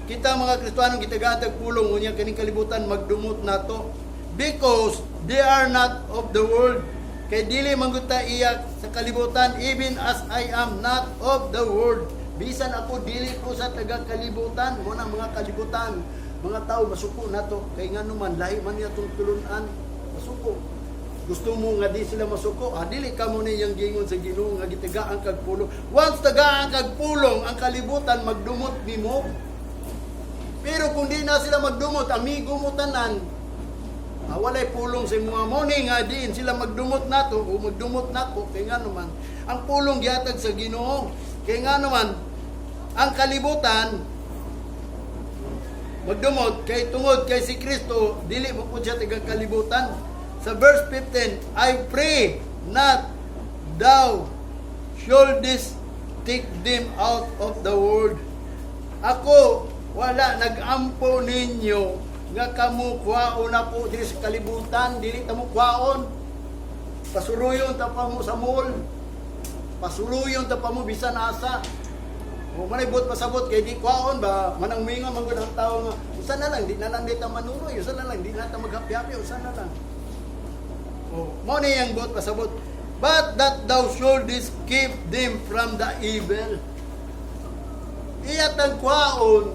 Kita mga Kristiyano gitagaan pulong, unya kaning kalibutan magdumot nato because they are not of the world. Kay dili man gud ta iya sa kalibutan, even as I am not of the world. Bisan ako dili ko sa taga kalibutan, mo na mga kalibutan, mga tao masuko nato kay ngano man lahi man niya tong tulunan, masuko. Gusto mo nga di sila masuko, ah, dili ka mo na iyang gingon sa Ginoo nga gitagaan kag pulong. Once tagaan kag pulong, ang kalibutan magdumot nimo. Pero kung di na sila magdumot, amigo mo tanan, ah, walay pulong sa mga mo ni nga diin sila magdumot nato o magdumot nako kay nga naman ang pulong gihatag sa Ginoo. Kay nga naman ang kalibutan magdumot kay tungod kay si Kristo dili mo po siya taga kalibutan. Sa verse 15, "I pray not thou shouldest take them out of the world." Ako wala nagampo ninyo nga kamo kwaon ako diri sa kalibutan, dili ta mo kwaon. Pasuruyon ta pa mo sa mall. Pasuruyon ta pa mo bisan asa. O manay buot pasabot kay di kwaon ba manang mingon man gud ang tao nga usa na lang di na lang di ta manuroy, usa na lang di na ta maghappy-happy, usa na lang. O mo ni ang buot pasabot. "But that thou shouldest keep them from the evil." Iyatang kwaon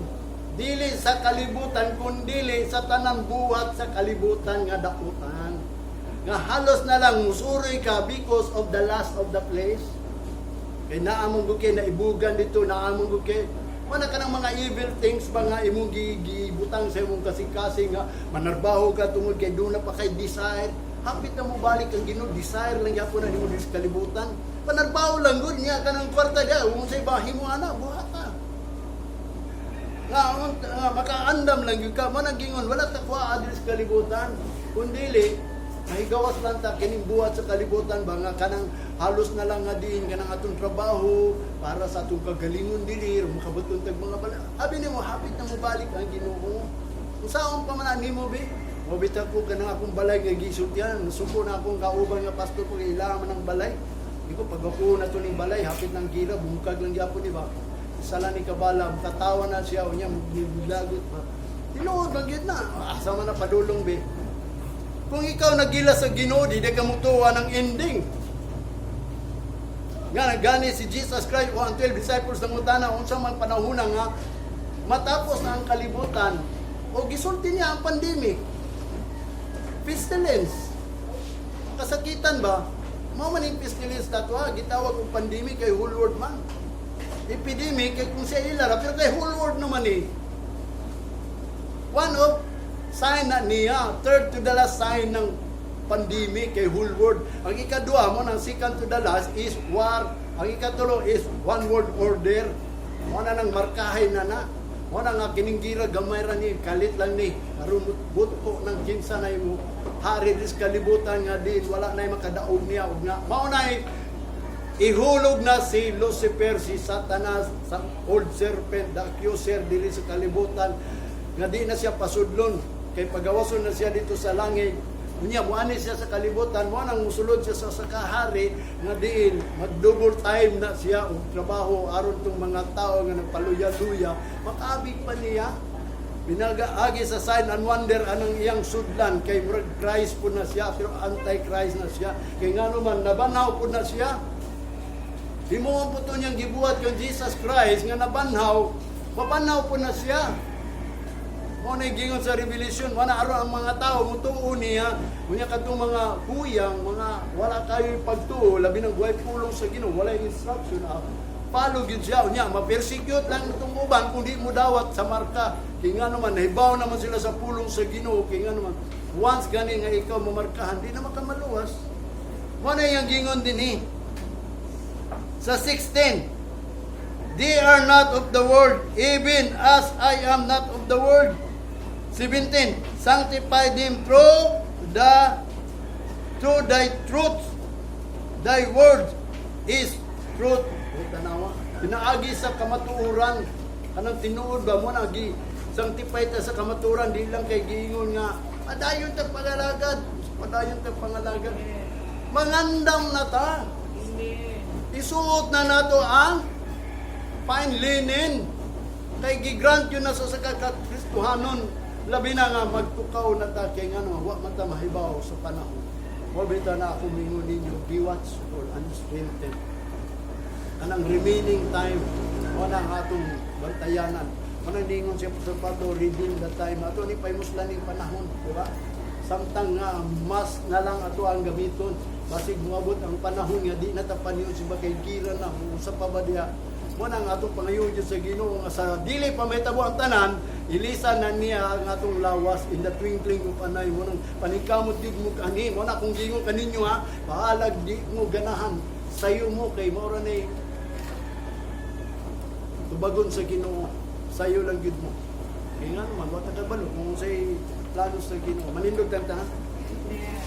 dili sa kalibutan kundili sa tanan buhat sa kalibutan nga dakutan. Nga halos na lang musuroy ka because of the lust of the flesh. Kay naamong gud kay naibugan dito, naamong gud kay wala ka ng mga evil things ba nga imong gibutang sa imong kasing-kasing nga manarbaho ka tungod kay doon na pa kay desire. Hapit na mo balik ang Ginoo, desire lang gyapon na nimo diri sa kalibutan. Panarbaho lang gud niya kanang kwarta diya, kung sa iba himo ana, buhata. Nga makaandam lang gyud ka, man ang gingon, wala ta kuha diri sa kalibutan. Kun dili, mahigawas lang ta kining buhat sa kalibutan ba nga kanang halos na lang nga diin kanang atong trabaho para sa atong kagalingon dili makabuton tag mga bala. Abi nimo hapit na mobalik ang Ginoo. Unsaon pa man na nimo be? Mobita ko kanang akong balay nga gisultihan, nasuko na akong kauban nga pastor ko kay ilaha man ang balay. Di ko pag ako na to ning balay, hapit ng gira, bungkag lang gyapon, di ba? Isa lang ni kabala, katawa na siya, unya muglagot ba. Tinuod lang gyud na. Asa man na padulong be. Kung ikaw nagila sa Ginoo, di ka mutuwa ng ending. Nga nagani si Jesus Christ o ang 12 disciples ng utana unsa man panahona nga matapos na ang kalibutan o gisulti niya ang pandemic. Pestilence. Kasakitan ba? Mao man yung pestilence nato ha, gitawag og pandemic kay whole world man. Epidemic kay kung siya ilara, pero kay whole world naman eh. One of sign na niya, third to the last sign ng pandemic kay whole world. Ang ikaduha mo ng second to the last is war. Ang ikatulo is one world order. Mo na nang markahay na na. Mo na nga kining gira gamay ra ni kalit lang ni aron buto ng kinsa na imo hari dis kalibutan nga din wala na makadaog niya og nga mao na. Ihulog na si Lucifer, si Satanas, sa old serpent, the accuser diri sa kalibutan, nga di na siya pasudlon, kay pagawason na siya dito sa langit. Unya, muani siya sa kalibutan, mo nang musulod siya sa kahari, nga diin, mag-double time na siya og trabaho aron tong mga tao nga nagpaluya-luya, makaabig pa niya. Binagaagi sa sign and wonder anong iyang sudlan, kay murag Christ po na siya, pero anti-Christ na siya. Kay ngano man, nabanhaw po na siya. Himuon po to niyang gibuhat kang Jesus Christ nga nabanhaw, mabanhaw po na siya. Mo na gingon sa Revelation, wala aron ang mga tao mutuo niya, unya kadtong mga kuyang, mga wala kayo pagtuo, labi nang buhay pulong sa Ginoo, wala instruction. Follow gyud siya. Unya ma-persecute lang itong uban kung di mo dawat sa marka. Kay nga naman nahibaw naman sila sa pulong sa Ginoo, kay nga naman once gani nga ikaw mamarkahan, di na makamaluwas. Mo na iyang gingon dinhi sa 16. "They are not of the world, even as I am not of the world." 17. "Sanctify them through thy truth. Thy word is truth." O, tanawa. Pinaagi sa kamatuoran. Kanang tinuod ba mo na gi sanctify ta sa kamatuoran, di lang kay giingon nga padayon ta pangalagad, padayon ta pangalagad. Mangandam na ta. Amen. Isuot na nato ang fine linen. Kay gigrant yun na sa kakristuhanon. Labi na nga magtukaw na ta, kay nga wa man ta mahibaw sa panahon. Mo bita na ako mingon ninyo, be watchful and strengthened. Kanang remaining time, wala ang atong bantayanan. Manang ningon si Apostol Pablo, "Redeem the time." Ato ni paimuslan ning panahon, di ba? Samtang nga mas na lang ato ang gamiton. Basig moabot ang panahon nga di na ta paniyon si kay gira na usa pa ba diha. Mo na ang atong pangayo dyan sa Ginoo nga sa dili pa mahitabo ang tanan, ilisan na niya ang atong lawas in the twinkling of an eye. Mo nang paningkamot gyud mo kani. Mo na kung gingon kaninyo ha, bahalag di mo ganahan, sayo mo kay mao ra ni tubagon sa Ginoo, sayo lang gyud mo. Kay nga naman, wa ta kabalo kung say plano sa Ginoo. Manindog tayo tanan. Amen.